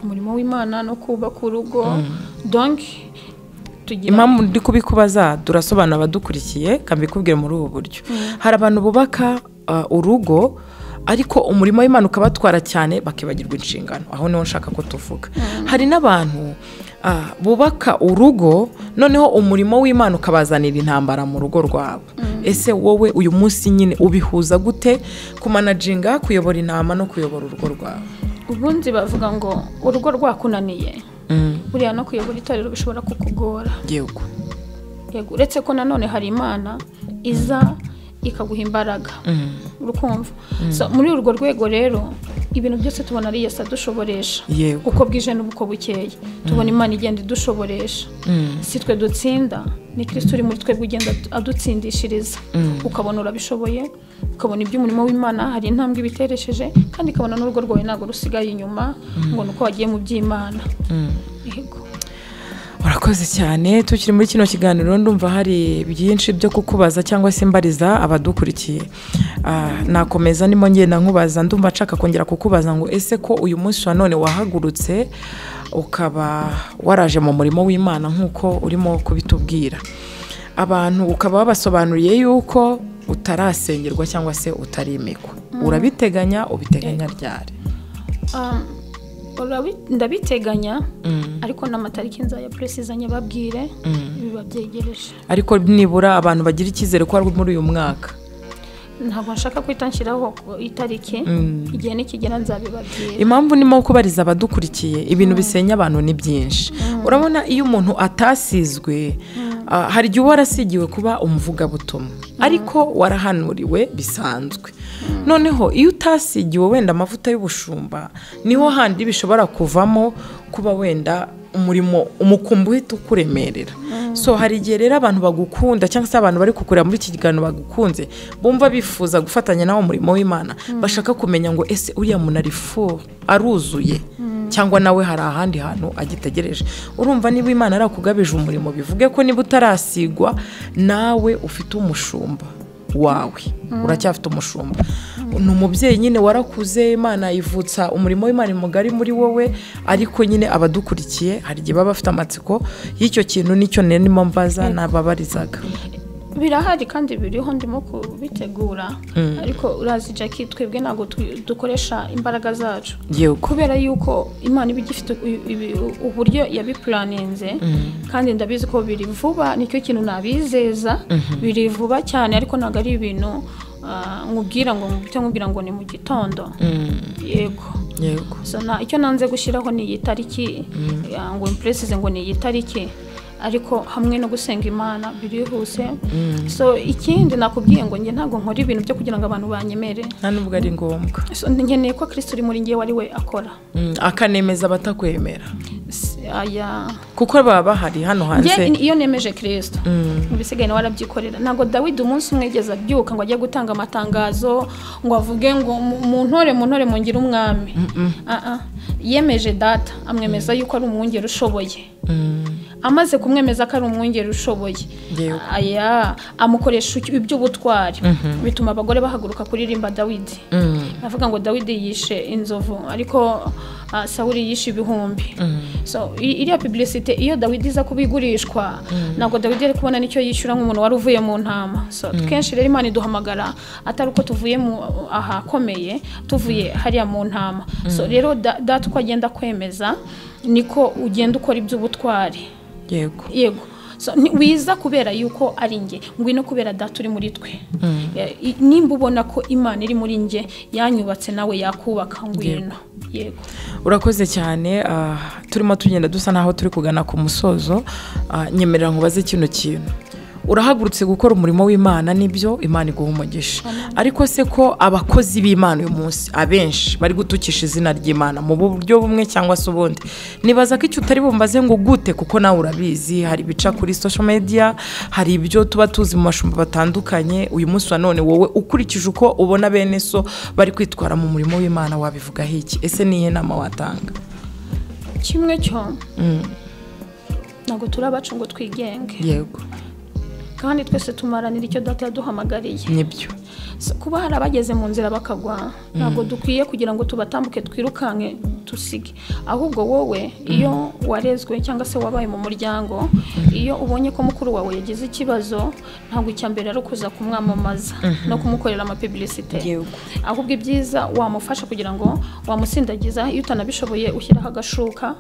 A: Umurimo w'Imana no kubaka urugo, donc tugira
B: impamvu ndi kubikubaza, turasobanura abadukurikiye, kambikubwire muri ubu buryo. Hari abantu bubaka urugo ariko umurimo w'Imana ukabatwara cyane, bakibagirwa inshingano. Aho niho nshaka ko tuvuga. Hari n'abantu bubaka urugo noneho umurimo w'Imana ukabazanira intambara mu rugo rwabo. Ese wowe uyu munsi nyine ubihuza gute kumanaginga, kuyobora intama no kuyobora urugo rwawe?
A: Ubundi bavuga ngo urugo rwakunaniye, buriya no kuyobora itorero bishobora kukugora.
B: Yego.
A: Yego, uretse ko nanone hari Imana iza ikaguha imbaraga, urukumva. So muri urwo rwego rero ibintu byose tubona ari Yesu adushoboresha.
B: Yego.
A: Uko bwije n'uko bukeye tubona Imana igenda idushoboresha. Si twe dutsinda, ni Kristo uri muri twebwe ugenda adutsindishiriza. Ukabona urabishoboye, ukabona iby'umurimo w'Imana hari intambwe ibiteresheje, kandi ukabona n'urugo rwawe ntabwo rusigaye inyuma ngo nuko wagiye mu by'Imana. Yego.
B: Urakoze cyane. Tukiri muri kino kiganiro ndumva hari byinshi byo kukubaza cyangwa se mbariza abadukurikiye. Nakomeza ndimo ngenda nkubaza, ndumva nshaka kongera kukubaza ngo ese ko uyu munsi wa none wahagurutse ukaba waraje mu murimo w'Imana nk'uko urimo kubitubwira, abantu ukaba wabasobanuriye yuko utarasengerwa cyangwa se utarimikwa, urabiteganya? Ubiteganya ryari?
A: Ndabiteganya, ariko n'amatariki nzaya précisanya babwire biba byegereje.
B: Ariko nibura abantu bagira icyizere ko ari muri uyu mwaka.
A: Ntabwo nshaka kwita nshyiraho itariki, igihe nikigera nzabibabwira.
B: Impamvu ndimo kubariza abadukurikiye, ibintu bisenya abantu ni byinshi. Urabona iyo umuntu atasizwe, hari igihe uba warasigiwe kuba umuvugabutumwa ariko warahanuriwe bisanzwe. Noneho iyo utasigiwe wenda amavuta y'ubushumba, niho handi bishobora kuvamo kuba wenda umurimo umukumbi uhita ukuremerera. So hari igihe rero abantu bagukunda cyangwa se abantu bari kukureba muri iki kiganiro bagukunze, bumva bifuza gufatanya nawe umurimo w'Imana, bashaka kumenya ngo ese uriya muntu ari full, aruzuye, cyangwa nawe hari ahandi hantu agitegereje. Urumva niba Imana arakugabije umurimo, bivuge ko niba utarasigwa nawe ufite umushumba wawe, uracyafite umushumba. Ni umubyeyi nyine warakuze, Imana ivutsa umurimo w'Imana mugari muri wowe, ariko nyine abadukurikiye hari igihe baba bafite amatsiko y'icyo kintu, nicyo ndimo mbaza nababarizaga.
A: Birahari kandi biriho, ndimo kubitegura, ariko urazi Jackie, twebwe ntabwo dukoresha imbaraga zacu.
B: Yego.
A: Kubera yuko Imana iba igifite uburyo yabiplaninze, kandi ndabizi ko biri vuba, nicyo kintu nabizeza, biri vuba cyane, ariko ntabwo ari ibintu nkubwira ngo nkubwira ngo ni mu gitondo. Yego.
B: Yego.
A: So na icyo nanze gushyiraho ni iyi tariki, ngo imprécise ngo ni iyi tariki, ariko hamwe no gusenga Imana birihuse. So ikindi nakubwiye ngo njye ntabwo nkora ibintu byo kugira ngo abantu banyemere.
B: Nta nubwo ari ngombwa.
A: So nkeneye ko Kristo uri muri njye wari we akora,
B: akanemeza abatakwemera.
A: Aya
B: kuko baba bahari hano hanze.
A: Njye iyo nemeje Kristo, ibisigaye nawe arabyikorera. Ntabwo Dawidi umunsi umwe yigeze abyuka ngo ajye gutanga amatangazo ngo avuge ngo muntore muntore mungire umwami. Yemeje data, amwemeza yuko ari umwungeri ushoboye. Amaze kumwemeza ko ari umwungeri ushoboye, aya amukoresha iby'ubutwari, bituma abagore bahaguruka kuririmba Dawidi, bavuga ngo Dawidi yishe inzovu ariko Sawuli yishe ibihumbi. So iriya publicité iyo Dawidi iza kubigurishwa, ntabwo Dawidi yari kubona nicyo yishyura nk'umuntu wari uvuye mu ntama. So kenshi rero Imana iduhamagara atari uko tuvuye mu ahakomeye, tuvuye hariya mu ntama. So rero data uko agenda kwemeza niko ugenda ukora iby'ubutwari.
B: Yego.
A: Yego. So wiza kubera yuko ari nge, ngwino kubera data uri muri twe. Nimba ubona ko Imana iri muri nge yanyubatse nawe yakubaka, ngwino. Yego.
B: Urakoze cyane. Turimo tugenda dusa naho turi kugana ku musozo, nyemerera nkubaze kino kintu. Urahagurutse gukora umurimo w'Imana, nibyo, Imana iguha umugisha. Ariko se ko abakozi b'Imana uyu munsi abenshi bari gutukisha izina ry'Imana mu buryo bumwe cyangwa se ubundi, nibaza ko icyo utari bumbaze ngo gute, kuko nawe urabizi, hari ibica kuri social media, hari ibyo tuba tuzi mu mashumba batandukanye. Uyu munsi wa none wowe ukurikije uko ubona bene so bari kwitwara mu murimo w'Imana, wabivugaho iki? Ese niye nama watanga?
A: Kimwe cyo ntabwo turabacu ngo twigenge.
B: Yego.
A: Kandi twese tumaranira icyo data yaduhamagariye.
B: Nibyo.
A: Kuba hari abageze mu nzira bakagwa, ntabwo dukwiye kugira ngo tubatambuke twirukanke tusige. Ahubwo wowe iyo warezwe cyangwa se wabaye mu muryango, iyo ubonye ko mukuru wawe yagize ikibazo, ntabwo icya mbere ari ukuza kumwamamaza no kumukorera ama publicité. Ahubwo ibyiza wamufasha kugira ngo wamusindagiza, iyo utanabishoboye ushyiraho agashuka,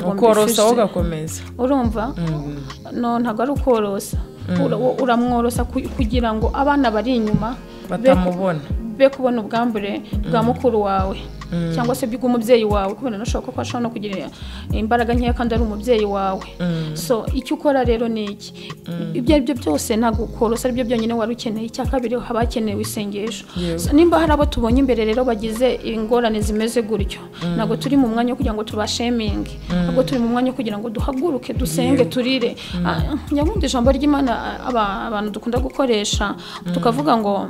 B: ukorosa ugakomeza.
A: Urumva? No, ntabwo ari ukorosa. Uramworosa kugira ngo abana bari inyuma
B: batamubona,
A: be kubona ubwambure bwa mukuru wawe cyangwa se bw'umubyeyi wawe, kubera nashaka ko ashobora no kugira imbaraga nkeya kandi ari umubyeyi wawe. So icyo ukora rero ni iki, ibyo aribyo byose ntabwo ukorosa aribyo byonyine wari ukeneye. Icya kabiri haba hakenewe isengesho. Nimba hari abo tubonye imbere rero bagize ingorane zimeze gutyo, ntabwo turi mu mwanya wo kugira ngo tubasheminge, ahubwo turi mu mwanya wo kugira ngo duhaguruke dusenge turire. Nyabundi ijambo ry'Imana abantu dukunda gukoresha tukavuga ngo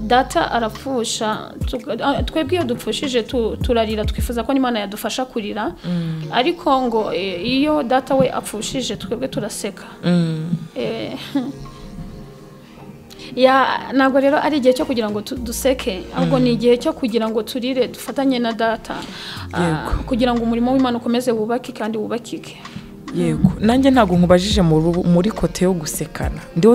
A: data arapfusha, twebwe iyo dupfushije turarira, twifuza ko n'Imana yadufasha kurira, ariko ngo iyo data we apfushije twebwe turaseka. Ya ntabwo rero ari igihe cyo kugira ngo duseke, ahubwo ni igihe cyo kugira ngo turire dufatanye na data, kugira ngo umurimo w'Imana ukomeze wubake kandi wubakike.
B: Yego, nanjye ntago nkubajije muri kote yo gusekana, ndiho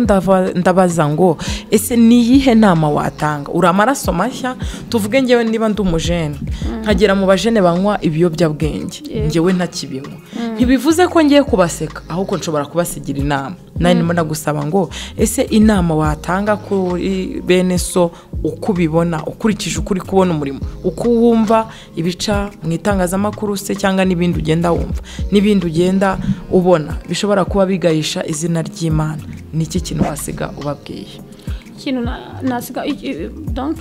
B: ndabaza ngo ese niyihe nama watanga? Uri amaraso mashya, tuvuge ngewe niba ndi umujene nkagera mu bajene banywa ibiyobyabwenge, ngewe ntakibinywa, ntibivuze ko ngiye kubaseka, ahubwo nshobora kubasigira inama. Nari ndimo ndagusaba ngo ese inama watanga kuri bene so uko ubibona, ukurikije uko uri kubona umurimo, uko wumva ibica mu itangazamakuru se cyangwa n'ibindi ugenda wumva n'ibindi ugenda ubona bishobora kuba bigayisha izina ry'Imana, niki kintu wasiga ubabwiye?
A: Ikintu nasiga donc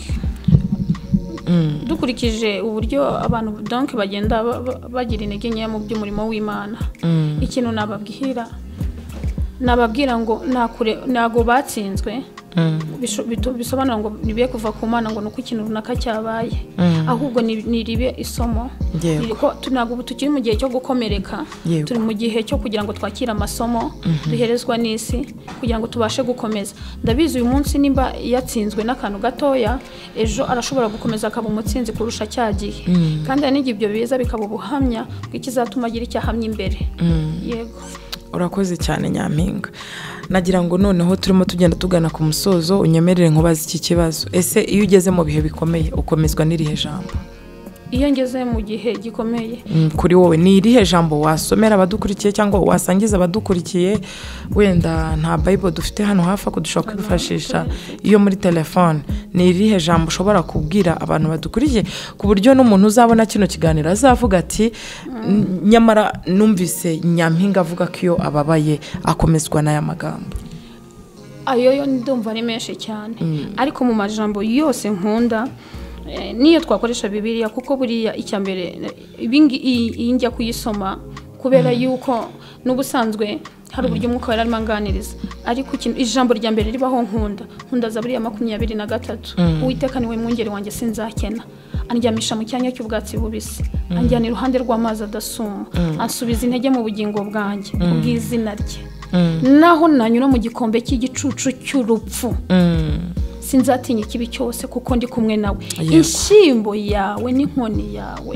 A: dukurikije uburyo abantu donc bagenda bagira intege nkeya mu by'umurimo w'Imana, ikintu nababwira ngo ntago batsinzwe, bisobanura ngo nibiye kuva ku Mana ngo nuko ikintu runaka cyabaye, ahubwo niribe isomo. Ntabwo ubu tukiri mu gihe cyo gukomereka, turi mu gihe cyo kugira ngo twakire amasomo duherezwa n'isi kugira ngo tubashe gukomeza. Ndabizi uyu munsi nimba yatsinzwe n'akantu gatoya, ejo arashobora gukomeza akaba umutsinzi kurusha cya gihe, kandi hari n'igihe ibyo biza bikaba ubuhamya bw'ikizatuma agira icyo ahamya imbere. Yego.
B: Urakoze cyane Nyampinga. Nagira ngo noneho turimo tugenda tugana ku musozo, unyemerere nkubaze iki kibazo. Ese iyo ugeze mu bihe bikomeye ukomezwa n'irihe jambo?
A: Iyo ngeze mu gihe gikomeye
B: kuri wowe ni irihe jambo wasomera abadukurikiye cyangwa wasangiza abadukurikiye? Wenda nta Bible dufite hano hafi ko dushobora kwifashisha iyo muri telefone, ni irihe jambo ushobora kubwira abantu badukurikiye ku buryo n'umuntu uzabona kino kiganiro azavuga ati nyamara numvise Nyampinga avuga ko iyo ababaye akomezwa n'aya magambo?
A: Ayo yo ndumva ari menshi cyane, ariko mu majambo yose nkunda niyo twakoresha Bibiliya, kuko buriya icya mbere iyi njya kuyisoma kubera yuko n'ubusanzwe hari uburyo umwuka wera arimo anganiriza, ariko ijambo rya mbere ribaho nkunda Zaburi ya 23, Uwiteka niwe mwungeri wanjye sinzakena, andyamisha mu cyanya cy'ubwatsi bubisi, anjyana iruhande rw'amazi adasuma, ansubiza intege mu bugingo bwanjye kubw'izina rye, naho nanyura mu gikombe cy'igicucu cy'urupfu sinzatinya ikibi cyose kuko ndi kumwe nawe, inshyimbo yawe n'inkoni yawe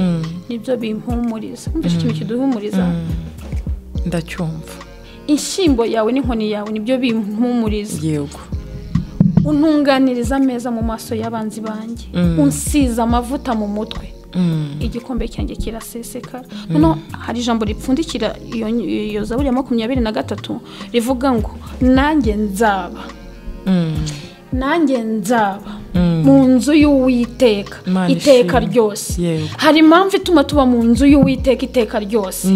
A: nibyo bimpumuriza. Umvise ikintu kiduhumuriza?
B: Ndacyumva.
A: Inshyimbo yawe n'inkoni yawe nibyo bimpumuriza.
B: Yego.
A: Untunganiriza ameza mu maso y'abanzi banjye, unsiza amavuta mu mutwe, igikombe cyanjye kirasesekara. Noneho hari ijambo ripfundikira iyo Zaburi ya 23 rivuga ngo nanjye nzaba, nanjye nzaba Mu nzu y'Uwiteka iteka ryose. Hari impamvu ituma tuba mu nzu y'Uwiteka iteka ryose.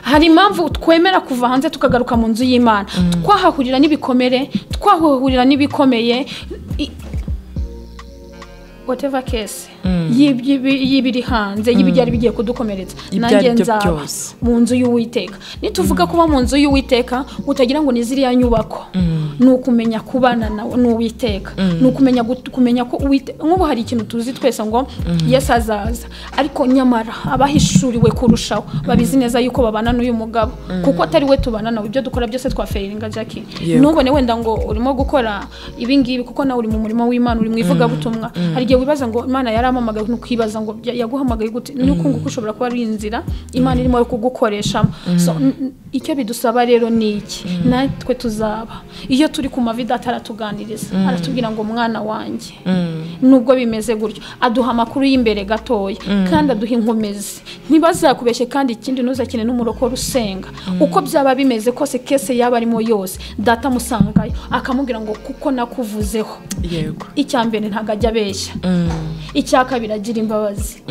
A: Hari impamvu twemera kuva hanze tukagaruka mu nzu y'Imana. Twahahurira n'ibikomere, twahahurira n'ibikomeye, whatever case y'ibiri hanze y'ibyari bigiye kudukomeretsa, nanjye nzaba mu nzu y'Uwiteka. Nituvuga kuba mu nzu y'Uwiteka utagira ngo ni ziriya nyubako, ni ukumenya kubana n'Uwiteka, ni ukumenya kumenya ko Uwiteka. Nk'ubu hari ikintu tuzi twese ngo Yesu azaza, ariko nyamara abahishuriwe kurushaho babizi neza yuko babana n'uyu mugabo, kuko atari we tubana nawe. Ibyo dukora byose twafailinga Jackie. Nubone wenda ngo urimo gukora ibi ngibi kuko nawe uri mu murimo w'Imana, uri mu ivugabutumwa, hari igihe wibaza ngo Imana yaramamagaye, ntukibaza ngo yaguhamagaye gute, nuko nguko ushobora kuba ari inzira Imana irimo kugukoreshamo. So icyo bidusaba rero ni iki, natwe tuzaba iyo turi ku mavi Data aratuganiriza, aratubwira ngo mwana wanjye nubwo bimeze gutyo, aduha amakuru y'imbere gatoya kandi aduha inkomezi. Ntibazakubeshye, kandi ikindi ntuzakine n'umurokore usenga, uko byaba bimeze kose, kese yaba arimo yose, Data amusangayo akamubwira ngo kuko nakuvuzeho.
B: Yego,
A: icya mbere ntabwo ajya abeshya, icya kabiri agira imbabazi,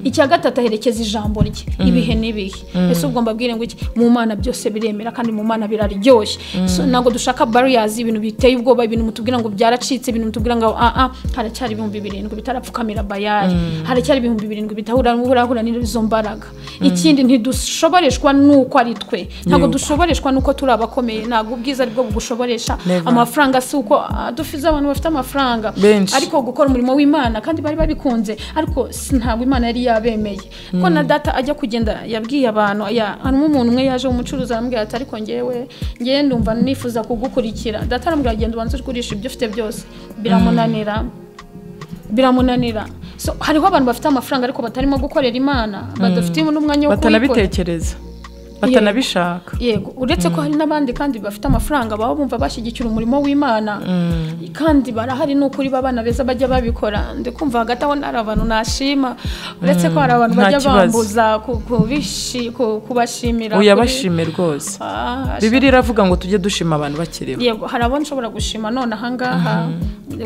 A: icya gatatu aherekeza ijambo rye ibihe n'ibihe. Ese ubwo mbabwire ngo iki, mu Mana byose biremera kandi mu Mana biraryoshye. So ntabwo dushaka barriers, ibintu biteye ubwoba, ibintu mutubwira ngo byaracitse, ibintu mutubwira ngo haracyari 7,000 bitarapfukamira bayari, haracyari 7,000 bitahura n'izo mbaraga. Ikindi ntidushoboreshwa nuko ari twe, ntabwo dushoboreshwa nuko turi abakomeye, ntabwo ubwiza aribwo bugushoboresha. Amafaranga si uko dufize abantu bafite amafaranga, ariko gukora umurimo w'Imana kandi bari babikunze, ariko ntabwo Imana yari yabemeye. Ko na Data ajya kugenda yabwiye abantu, harimo umuntu umwe yaje umucuruzi aramubwira ati ariko ngewe ngewe ndumva nifuza kugukurikira. Data aramubwira genda ubanze ugurisha ibyo ufite byose. Biramunanira. So hariho abantu bafite amafaranga ariko batarimo gukorera Imana, badafite n'umwanya wo kuyikora,
B: batanabitekereza, batanabishaka.
A: Yego, uretse ko hari n'abandi kandi bafite amafaranga baba bumva bashyigikira umurimo w'Imana, kandi barahari n'ukuri babana beza bajya babikora. Ndikumva hagati aho nari abantu nashima, uretse ko hari abantu bajya bambuza kubashimira.
B: Uyabashime rwose. Bibiliya iravuga ngo tujye dushima abantu bakiriho.
A: Yego, hari abo nshobora gushima none ahangaha,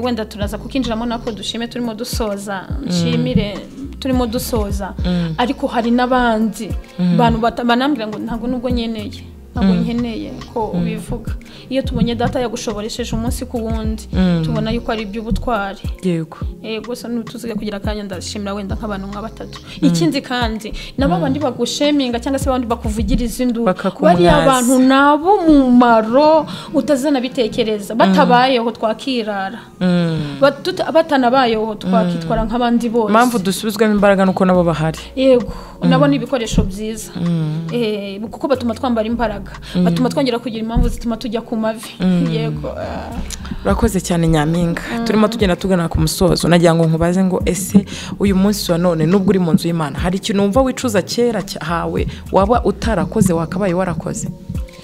A: wenda turaza kukinjiramo nako dushime turimo dusoza, nshimire turimo dusoza. Ariko hari n'abandi bantu banambwira ngo ntabwo nubwo nkeneye, ntabwo nkeneye ko ubivuga. Iyo tubonye Data yagushoboresheje umunsi ku wundi, tubona yuko ari iby'ubutwari.
B: Yego,
A: yego, so nutuziga kugira akanya ndashimira wenda nk'abantu nka batatu. Ikindi kandi nabo bandi bagusheminga cyangwa se bandi bakuvugiriza induru, bari abantu nabo mumaro utazanabitekereza, batabayeho twakirara, batanabayeho twakitwara nk'abandi bose.
B: Impamvu dusubizwamo imbaraga nuko nabo bahari.
A: Yego, nabo ni ibikoresho byiza, kuko batuma twambara imbaraga, batuma twongera kugira impamvu zituma tujya ku mavi. Yego,
B: urakoze cyane Nyampinga. Turimo tugenda tugana ku musozo, nagira ngo nkubaze ngo ese uyu munsi wa none nubwo uri mu nzu y'Imana, hari ikintu wumva wicuza kera hawe waba utarakoze wakabaye warakoze?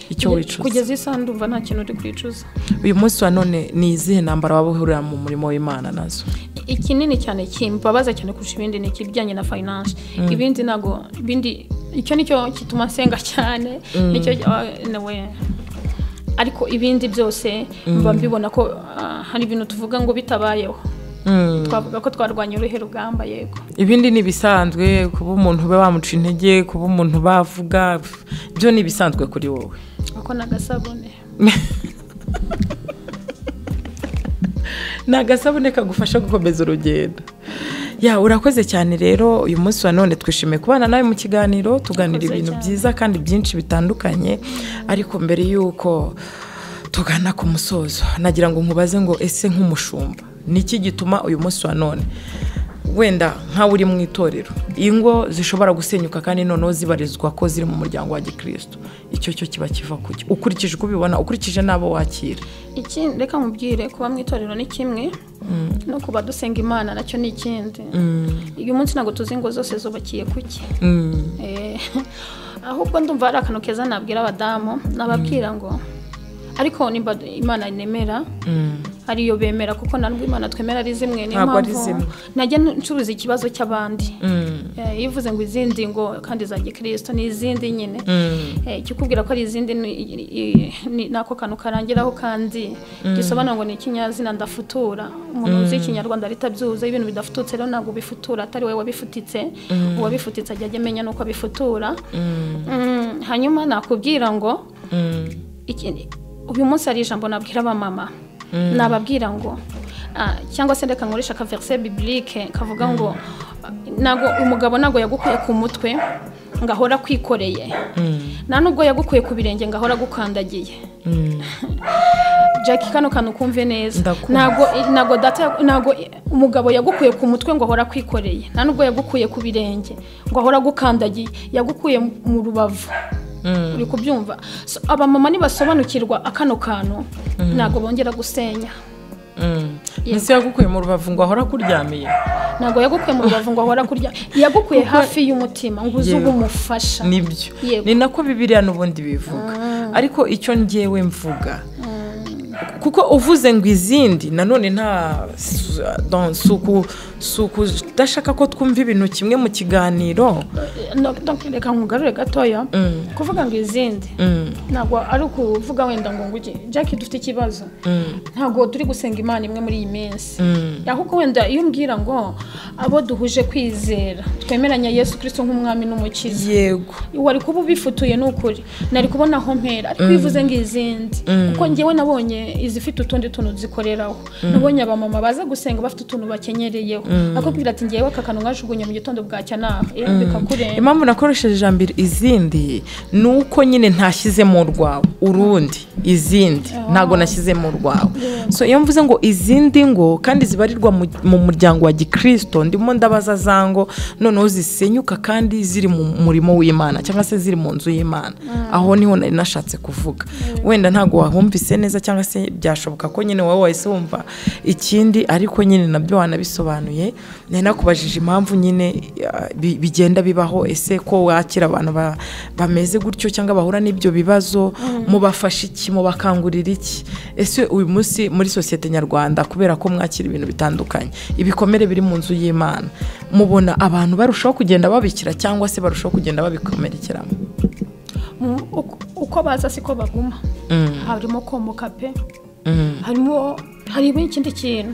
B: Icyo wicuza
A: kugeza isaha ndumva nta kintu uri kwicuza.
B: Uyu munsi wa none ni izihe ntambara waba uhurira mu murimo w'Imana nazo?
A: Ikinini cyane kimbabaza cyane kurusha ibindi ni ikijyanye na finance. Ibindi nago, ibindi icyo nicyo kituma nsenga cyane, nicyo nawe. Ariko ibindi byose mba mbibona ko hari ibintu tuvuga ngo bitabayeho, twavuga ko twarwanya uruhe rugamba. Yego,
B: ibindi ni bisanzwe, kuba umuntu be bamuca intege, kuba umuntu bavuga, byo ni bisanzwe kuri wowe.
A: Ako nagasabune
B: nagasabune kagufasha gukomeza urugendo. Ya, urakoze cyane rero. Uyu munsi wa none twishimiye kubana nawe mu kiganiro, tuganira ibintu byiza kandi byinshi bitandukanye. Ariko mbere yuko tugana ku musozo, nagira ngo nkubaze ngo ese nk'umushumba niki gituma uyu munsi wa none wenda nkawe uri mu itorero ingo zishobora gusenyuka kandi noneho zibarizwa ko ziri mu muryango wa Gikristo, icyo cyo kiba kiva kuki ukurikije uko ubibona, ukurikije nabo wakira?
A: Iki reka mubwire, kuba mu itorero ni kimwe, no kuba dusenga Imana nacyo ni ikindi. Uyu munsi ntabwo tuzi ngo zose zubakiye kuki. Ahubwo ndumva ari akantu keza nabwira abadamu, nababwira ngo ariko nimba Imana nemera, Ariyo bemera, kuko ntabwo Imana twemera ari zimwe. Niyo mpamvu najya ncuruza ikibazo cy'abandi. Iyo uvuze ngo izindi ngo kandi za gikristo ni izindi nyine, ikikubwira ko ari izindi nako kantu karangiraho, kandi gisobanura ngo ni ikinyazina ndafutura. Umuntu uzi ikinyarwanda ritabyuza, ibintu bidafututse rero ntabwo bifutura atari wowe wabifutitse. Uwabifutitse ajya amenya nuko abifutura. Hanyuma nakubwira ngo uyu munsi ari ijambo nabwira abamama, nababwira ngo cyangwa se reka nkoresha ka verset biblique kavuga ngo nago umugabo nago yagukuye ku mutwe ngahora kwikoreye, nta nubwo yagukuye ku birenge ngahora gukandagiye. Jackie, kano kantu kumve neza. Nago data, nago umugabo yagukuye ku mutwe ngo ahora kwikoreye, nta nubwo yagukuye ku birenge ngo ahora gukandagiye, yagukuye mu rubavu. Uri kubyumva? So, abamama nibasobanukirwa akano kantu ntago bongera gusenya.
B: Ese yagukuye mu rubavu ngo ahora kuryamiye?
A: Ntago yagukuye mu rubavu ngo ahora kurya, yagukuye hafi y'umutima ngo uze umufasha.
B: Nibyo, ni nako Bibiliya n'ubundi bivuga. Ariko icyo ngewe mvuga, kuko uvuze ngo izindi nanone nta suku udashaka ko twumva ibintu kimwe mu kiganiro.
A: Reka nkugarure gatoya. Kuvuga ngo izindi ntabwo ari ukuvuga wenda ngo nguge Jackie dufite ikibazo, ntabwo turi gusenga Imana imwe muri iyi minsi. Ahubwo wenda iyo umbwira ngo abo duhuje kwizera twemeranya Yesu Kristo nk'umwami n'umukiza,
B: yego
A: wari kuba ubifutuye n'ukuri nari kubona aho mpera. Ariko bivuze ngo izindi, kuko ngewe nabonye izifite utundi tuntu zikoreraho. Nabonye abamama baza gusenga bafite utuntu bakenyereyeho, akubwira ati ngewe aka kantu nkajugunye mu gitondo bwacya naho bikakurenga.
B: Impamvu nakoresheje ijambo izindi ni uko nyine ntashyizemo urwawe urundi, izindi ntago nashyizemo urwawe. So iyo mvuze ngo izindi ngo kandi zibarirwa mu muryango wa gikristo, ndimo ndabaza zango noneho zisenyuka kandi ziri mu murimo w'Imana cyangwa se ziri mu nzu y'Imana. Aho niho nari nashatse kuvuga. Wenda ntago wahumvise neza cyangwa se byashoboka ko nyine wowe wahise wumva ikindi, ariko nyine nabyo wanabisobanuye. Nari nakubajije impamvu nyine bigenda bibaho, ese ko wakira abantu bameze gutyo cyangwa bahura n'ibyo bibazo, mubafasha iki, mubakangurira iki? Ese uyu munsi muri sosiyete nyarwanda, kubera ko mwakira ibintu bitandukanye, ibikomere biri mu nzu y'Imana, mubona abantu barushaho kugenda babikira cyangwa se barushaho kugenda babikomerekeramo?
A: Uko baza siko baguma. Harimo komoka pe, harimo ikindi kintu.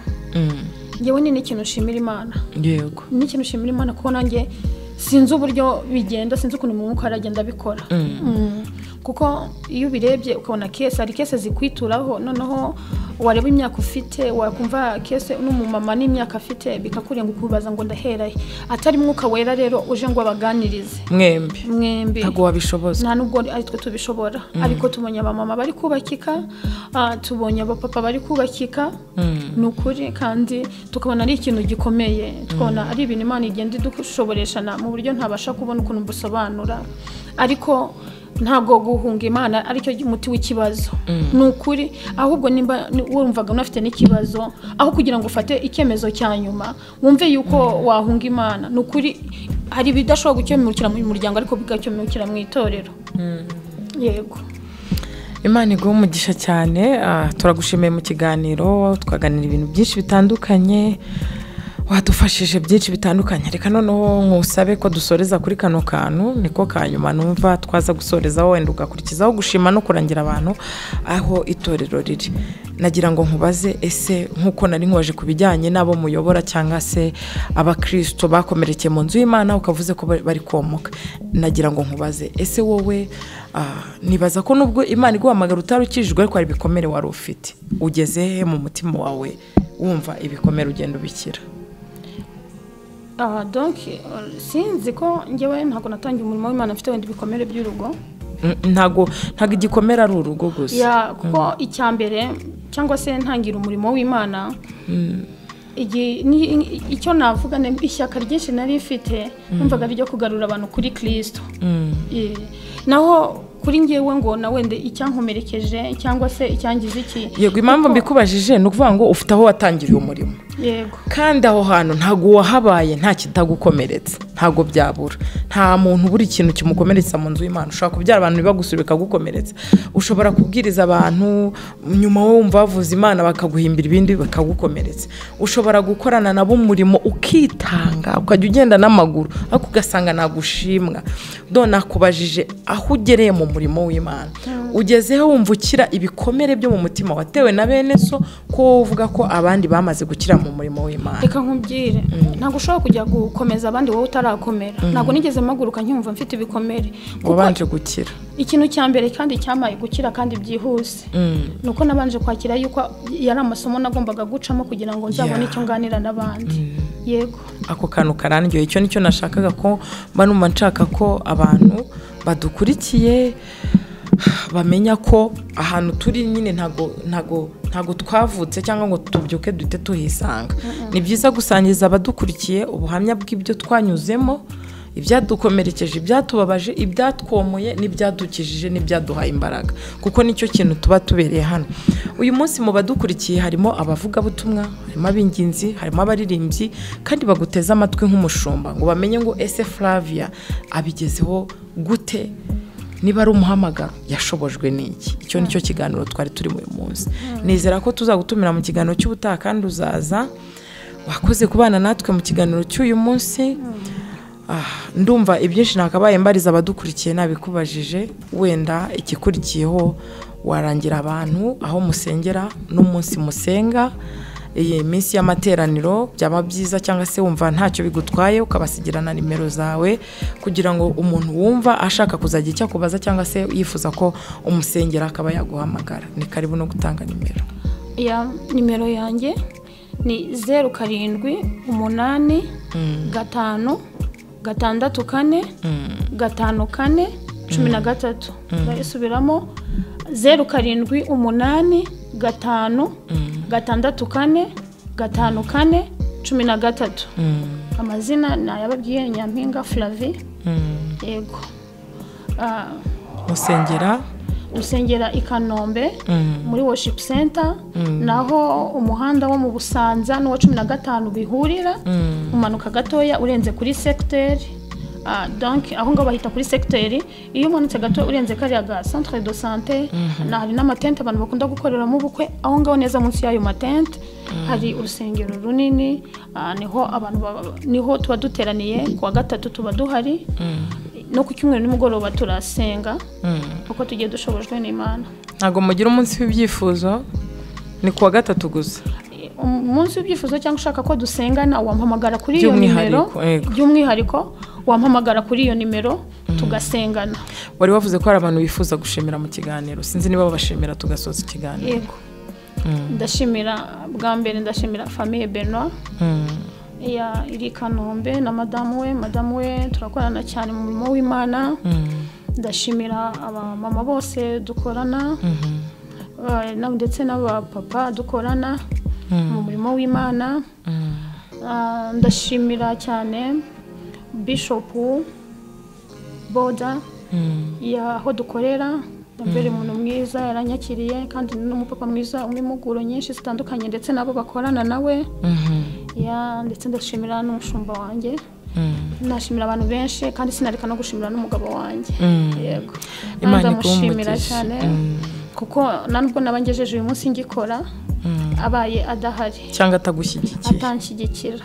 A: Ngewe ni ikintu nshimira Imana.
B: Yego,
A: ni ikintu nshimira Imana kuko nanjye sinzi uburyo bigenda, sinzi ukuntu umwuka aragenda abikora. Kuko iyo ubirebye ukabona kese, hari kese zikwituraho, noneho wareba imyaka ufite wakumva kese n'umumama n'imyaka afite bikakurenga, ukubaza ngo ndaherahe. Atari mwuka wera rero uje ngo abaganirize
B: mwembi, ntago wabishoboza,
A: nta nubwo ari twe tubishobora. Ariko tubonye abamama bari kubakika, tubonye abapapa bari kubakika, ni ukuri, kandi tukabona ari ikintu gikomeye, tukabona ari ibintu Imana igenda idushoboreshana mu buryo ntabasha kubona ukuntu mbusobanura. Ariko ntabwo guhunga Imana aricyo muti w'ikibazo, ni ukuri. Ahubwo nimba wumvaga unafite n'ikibazo, aho kugira ngo ufate icyemezo cya nyuma wumve yuko wahunga Imana, ni ukuri hari ibidashobora gukemukira mu muryango ariko bigakemukira mu itorero. Yego,
B: Imana iguhe umugisha cyane. Turagushimiye mu kiganiro, twaganira ibintu byinshi bitandukanye, wadufashije byinshi bitandukanye. Reka noneho nkusabe ko dusoreza kuri kano kantu niko kanyuma numva twaza gusorezaho, wenda ugakurikizaho gushima no kurangira abantu aho itorero riri. Nagira ngo nkubaze, ese nkuko nari nkubaje kubijyanye nabo muyobora cyangwa se abakristo bakomerekeye mu nzu y'Imana ukavuze ko bari komoka, nagira ngo nkubaze, ese wowe nibaza ko nubwo Imana iguhamagara utarukijwe ariko hari ibikomere wari ufite, ugeze he mu mutima wawe wumva ibikomere ugenda ubikira?
A: Donc sinzi ko ngewe ntago natangiye umurimo w'Imana mfite wenda ibikomere by'urugo.
B: Ntago igikomere ari urugo gusa.
A: Ya, kuko icyambere cyangwa se ntangira umurimo w'Imana, icyo navuga ni ishyaka ryinshi nari mfite, numvaga ari ryo kugarura abantu kuri Kristo. Naho kuri ngewe ngo na wende icyankomerekeje cyangwa se icyangiza iki.
B: Yego, impamvu mbikubajije ni ukuvuga ngo ufite aho watangiriye umurimo.
A: Yego.
B: Kandi aho hantu ntago wahabaye nta kitagukomeretsa, ntago byabura. Nta muntu buri kintu kimukomeretsa mu nzu y'Imana. Ushobora kubyara abantu ntibagusure bikagukomeretsa, ushobora kubwiriza abantu nyuma wowe wumva bavuza Imana bakaguhimbira ibindi bakagukomeretsa, ushobora gukorana nabo umurimo ukitanga ukajya ugenda n'amaguru ariko ugasanga nagushimwa. Dore nakubajije aho ugereye mu murimo w'Imana, ugezeho wumva ukira ibikomere byo mu mutima watewe na bene so, ko wowe uvuga ko abandi bamaze gukira mu murimo w'Imana.
A: Reka nkubwire, ntabwo ushobora kujya gukomeza abandi wowe utarakomera. Ntabwo nigeze mpaguruka nkumva mfite ibikomere, kuko
B: wabanje gukira.
A: Ikintu cya mbere kandi cyamaye gukira kandi byihuse nuko nabanje kwakira yuko yari amasomo nagombaga gucamo kugira ngo nzabone icyo nganira n'abandi. Yego.
B: Ako kantu karandyoye, icyo nicyo nashakaga ko mba numva nshaka ko abantu badukurikiye bamenya ko ahantu turi nyine ntago twavutse cyangwa ngo tubyuke duhite tuhisanga. Ni byiza gusangiza abadukurikiye ubuhamya bw'ibyo twanyuzemo, ibyadukomerekeje, ibyatubabaje, ibyatwomoye n'ibyadukijije n'ibyaduhaye imbaraga, kuko nicyo kintu tuba tubereye hano. Uyu munsi mu badukurikiye harimo abavugabutumwa, harimo ab'inginzi, harimo abaririmbyi, kandi baguteze amatwi nk'umushumba ngo bamenye ngo ese Flavia abigezeho gute, niba ari umuhamagaro yashobojwe n'iki. Icyo nicyo kiganiro twari turi uyu munsi. Nizera ko tuzagutumira mu kiganiro cy'ubutaha kandi uzaza. Wakoze kubana natwe mu kiganiro cy'uyu munsi. Ndumva ibyinshi nakabaye mbariza abadukurikiye nabikubajije, wenda ikikurikiyeho warangira abantu aho musengera n'umunsi musenga, iyi minsi y'amateraniro byaba byiza, cyangwa se wumva ntacyo bigutwaye ukabasigira na nimero zawe kugira ngo umuntu wumva ashaka kuzajya icyo akubaza cyangwa se yifuza ko umusengera akaba yaguhamagara. Ni karibu no gutanga nimero.
A: Ya nimero yanjye ni 0 7 8 5 6 4 5 4 13. Ndayisubiramo 0 7 8 5 6 4 5 4 13. Amazina nayababwiye Nyampinga Flavie. Yego. Musengera i Kanombe muri worship center, naho umuhanda wo mu Busanza n'uwa 15 bihurira, umanuka gatoya urenze kuri secteur. Donc aho ngaho bahita kuri secteur, iyo umanutse gato urenze kariya ga centre de santé, na hari n'amatente abantu bakunda gukoreramo ubukwe, aho ngaho neza munsi y'ayo matente hari urusengero runini, niho abantu niho tuba duteraniye kuwa gatatu tuba duhari, no ku cyumweru nimugoroba turasenga uko tugiye dushobojwe n'Imana.
B: Ntago mugira umunsi w'ibyifuzo, ni kuwa gatatu gusa.
A: Umunsi w'ibyifuzo cyangwa ushaka ko dusengana wampamagara kuri iyo nimero, by'umwihariko wampamagara kuri iyo nimero tugasengana.
B: Wari wavuze ko hari abantu bifuza gushimira mu kiganiro, sinzi niba babashimira tugasoza ikiganiro.
A: Yego. Ndashimira bwa mbere, ndashimira famille Benoit ya iri Kanombe na madamu we turakorana cyane mu murimo w'Imana. Ndashimira abamama bose dukorana, ndetse n'abapapa dukorana mu murimo w'Imana. Ndashimira cyane Bishop Boda ya aho dukorera, mbere umuntu mwiza yaranyakiriye kandi n'umupapa mwiza umwe nyinshi zitandukanye ndetse nabo bakorana nawe. Ya ndetse ndashimira n'umushumba wanjye. Nashimira abantu benshi kandi sinareka no gushimira n'umugabo wanjye. Yego.
B: Imana iguhe
A: cyane kuko nanubwo nabangejeje uyu munsi ngikora abaye adahari
B: cyangwa atagushyigikiye
A: atanshyigikira.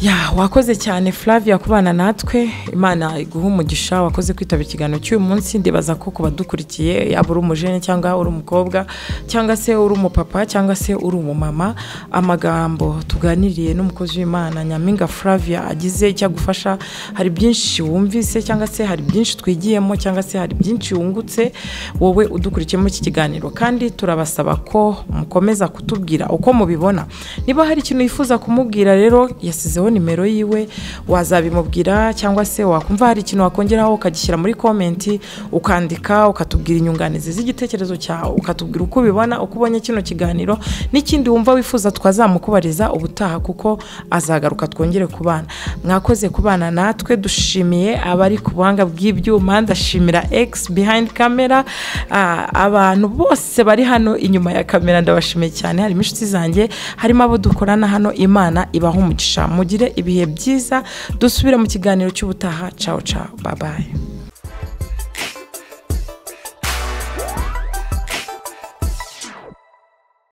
B: Ya wakoze cyane Flavia kubana natwe, Imana iguhe umugisha. Wakoze kwitaba ikiganiro cy'uyu munsi. Ndibaza ko kubadukurikiye yaba uri umujene cyangwa uri umukobwa cyangwa se uri umupapa cyangwa se uri umumama, amagambo tuganiriye n'umukozi w'Imana Nyampinga Flavia agize icyo agufasha. Hari byinshi wumvise cyangwa se hari byinshi twigiyemo cyangwa se hari byinshi wungutse wowe udukurikiye muri iki kiganiro, kandi turabasaba ko mukomeza kutubwira uko mubibona. Niba hari ikintu yifuza kumubwira rero yasizeho nimero yiwe, wazabimubwira cyangwa se wakumva hari ikintu wakongeraho ukagishyira muri comment, ukandika ukatubwira inyunganizi z'igitekerezo cyawe, ukatubwira uko ubibona, uko ubonye kino kiganiro n'ikindi wumva wifuza twazamukubariza ubutaha, kuko azagaruka twongere kubana. Mwakoze kubana natwe, dushimiye abari ku buhanga bw'ibyuma, ndashimira X behind camera, abantu bose bari hano inyuma ya kamera ndabashimiye cyane, harimo inshuti zanjye, harimo abo dukorana hano. Imana ibaha umugisha, mugire ibihe byiza, dusubire mu kiganiro cy'ubutaha. Ciao ciao, bye bye.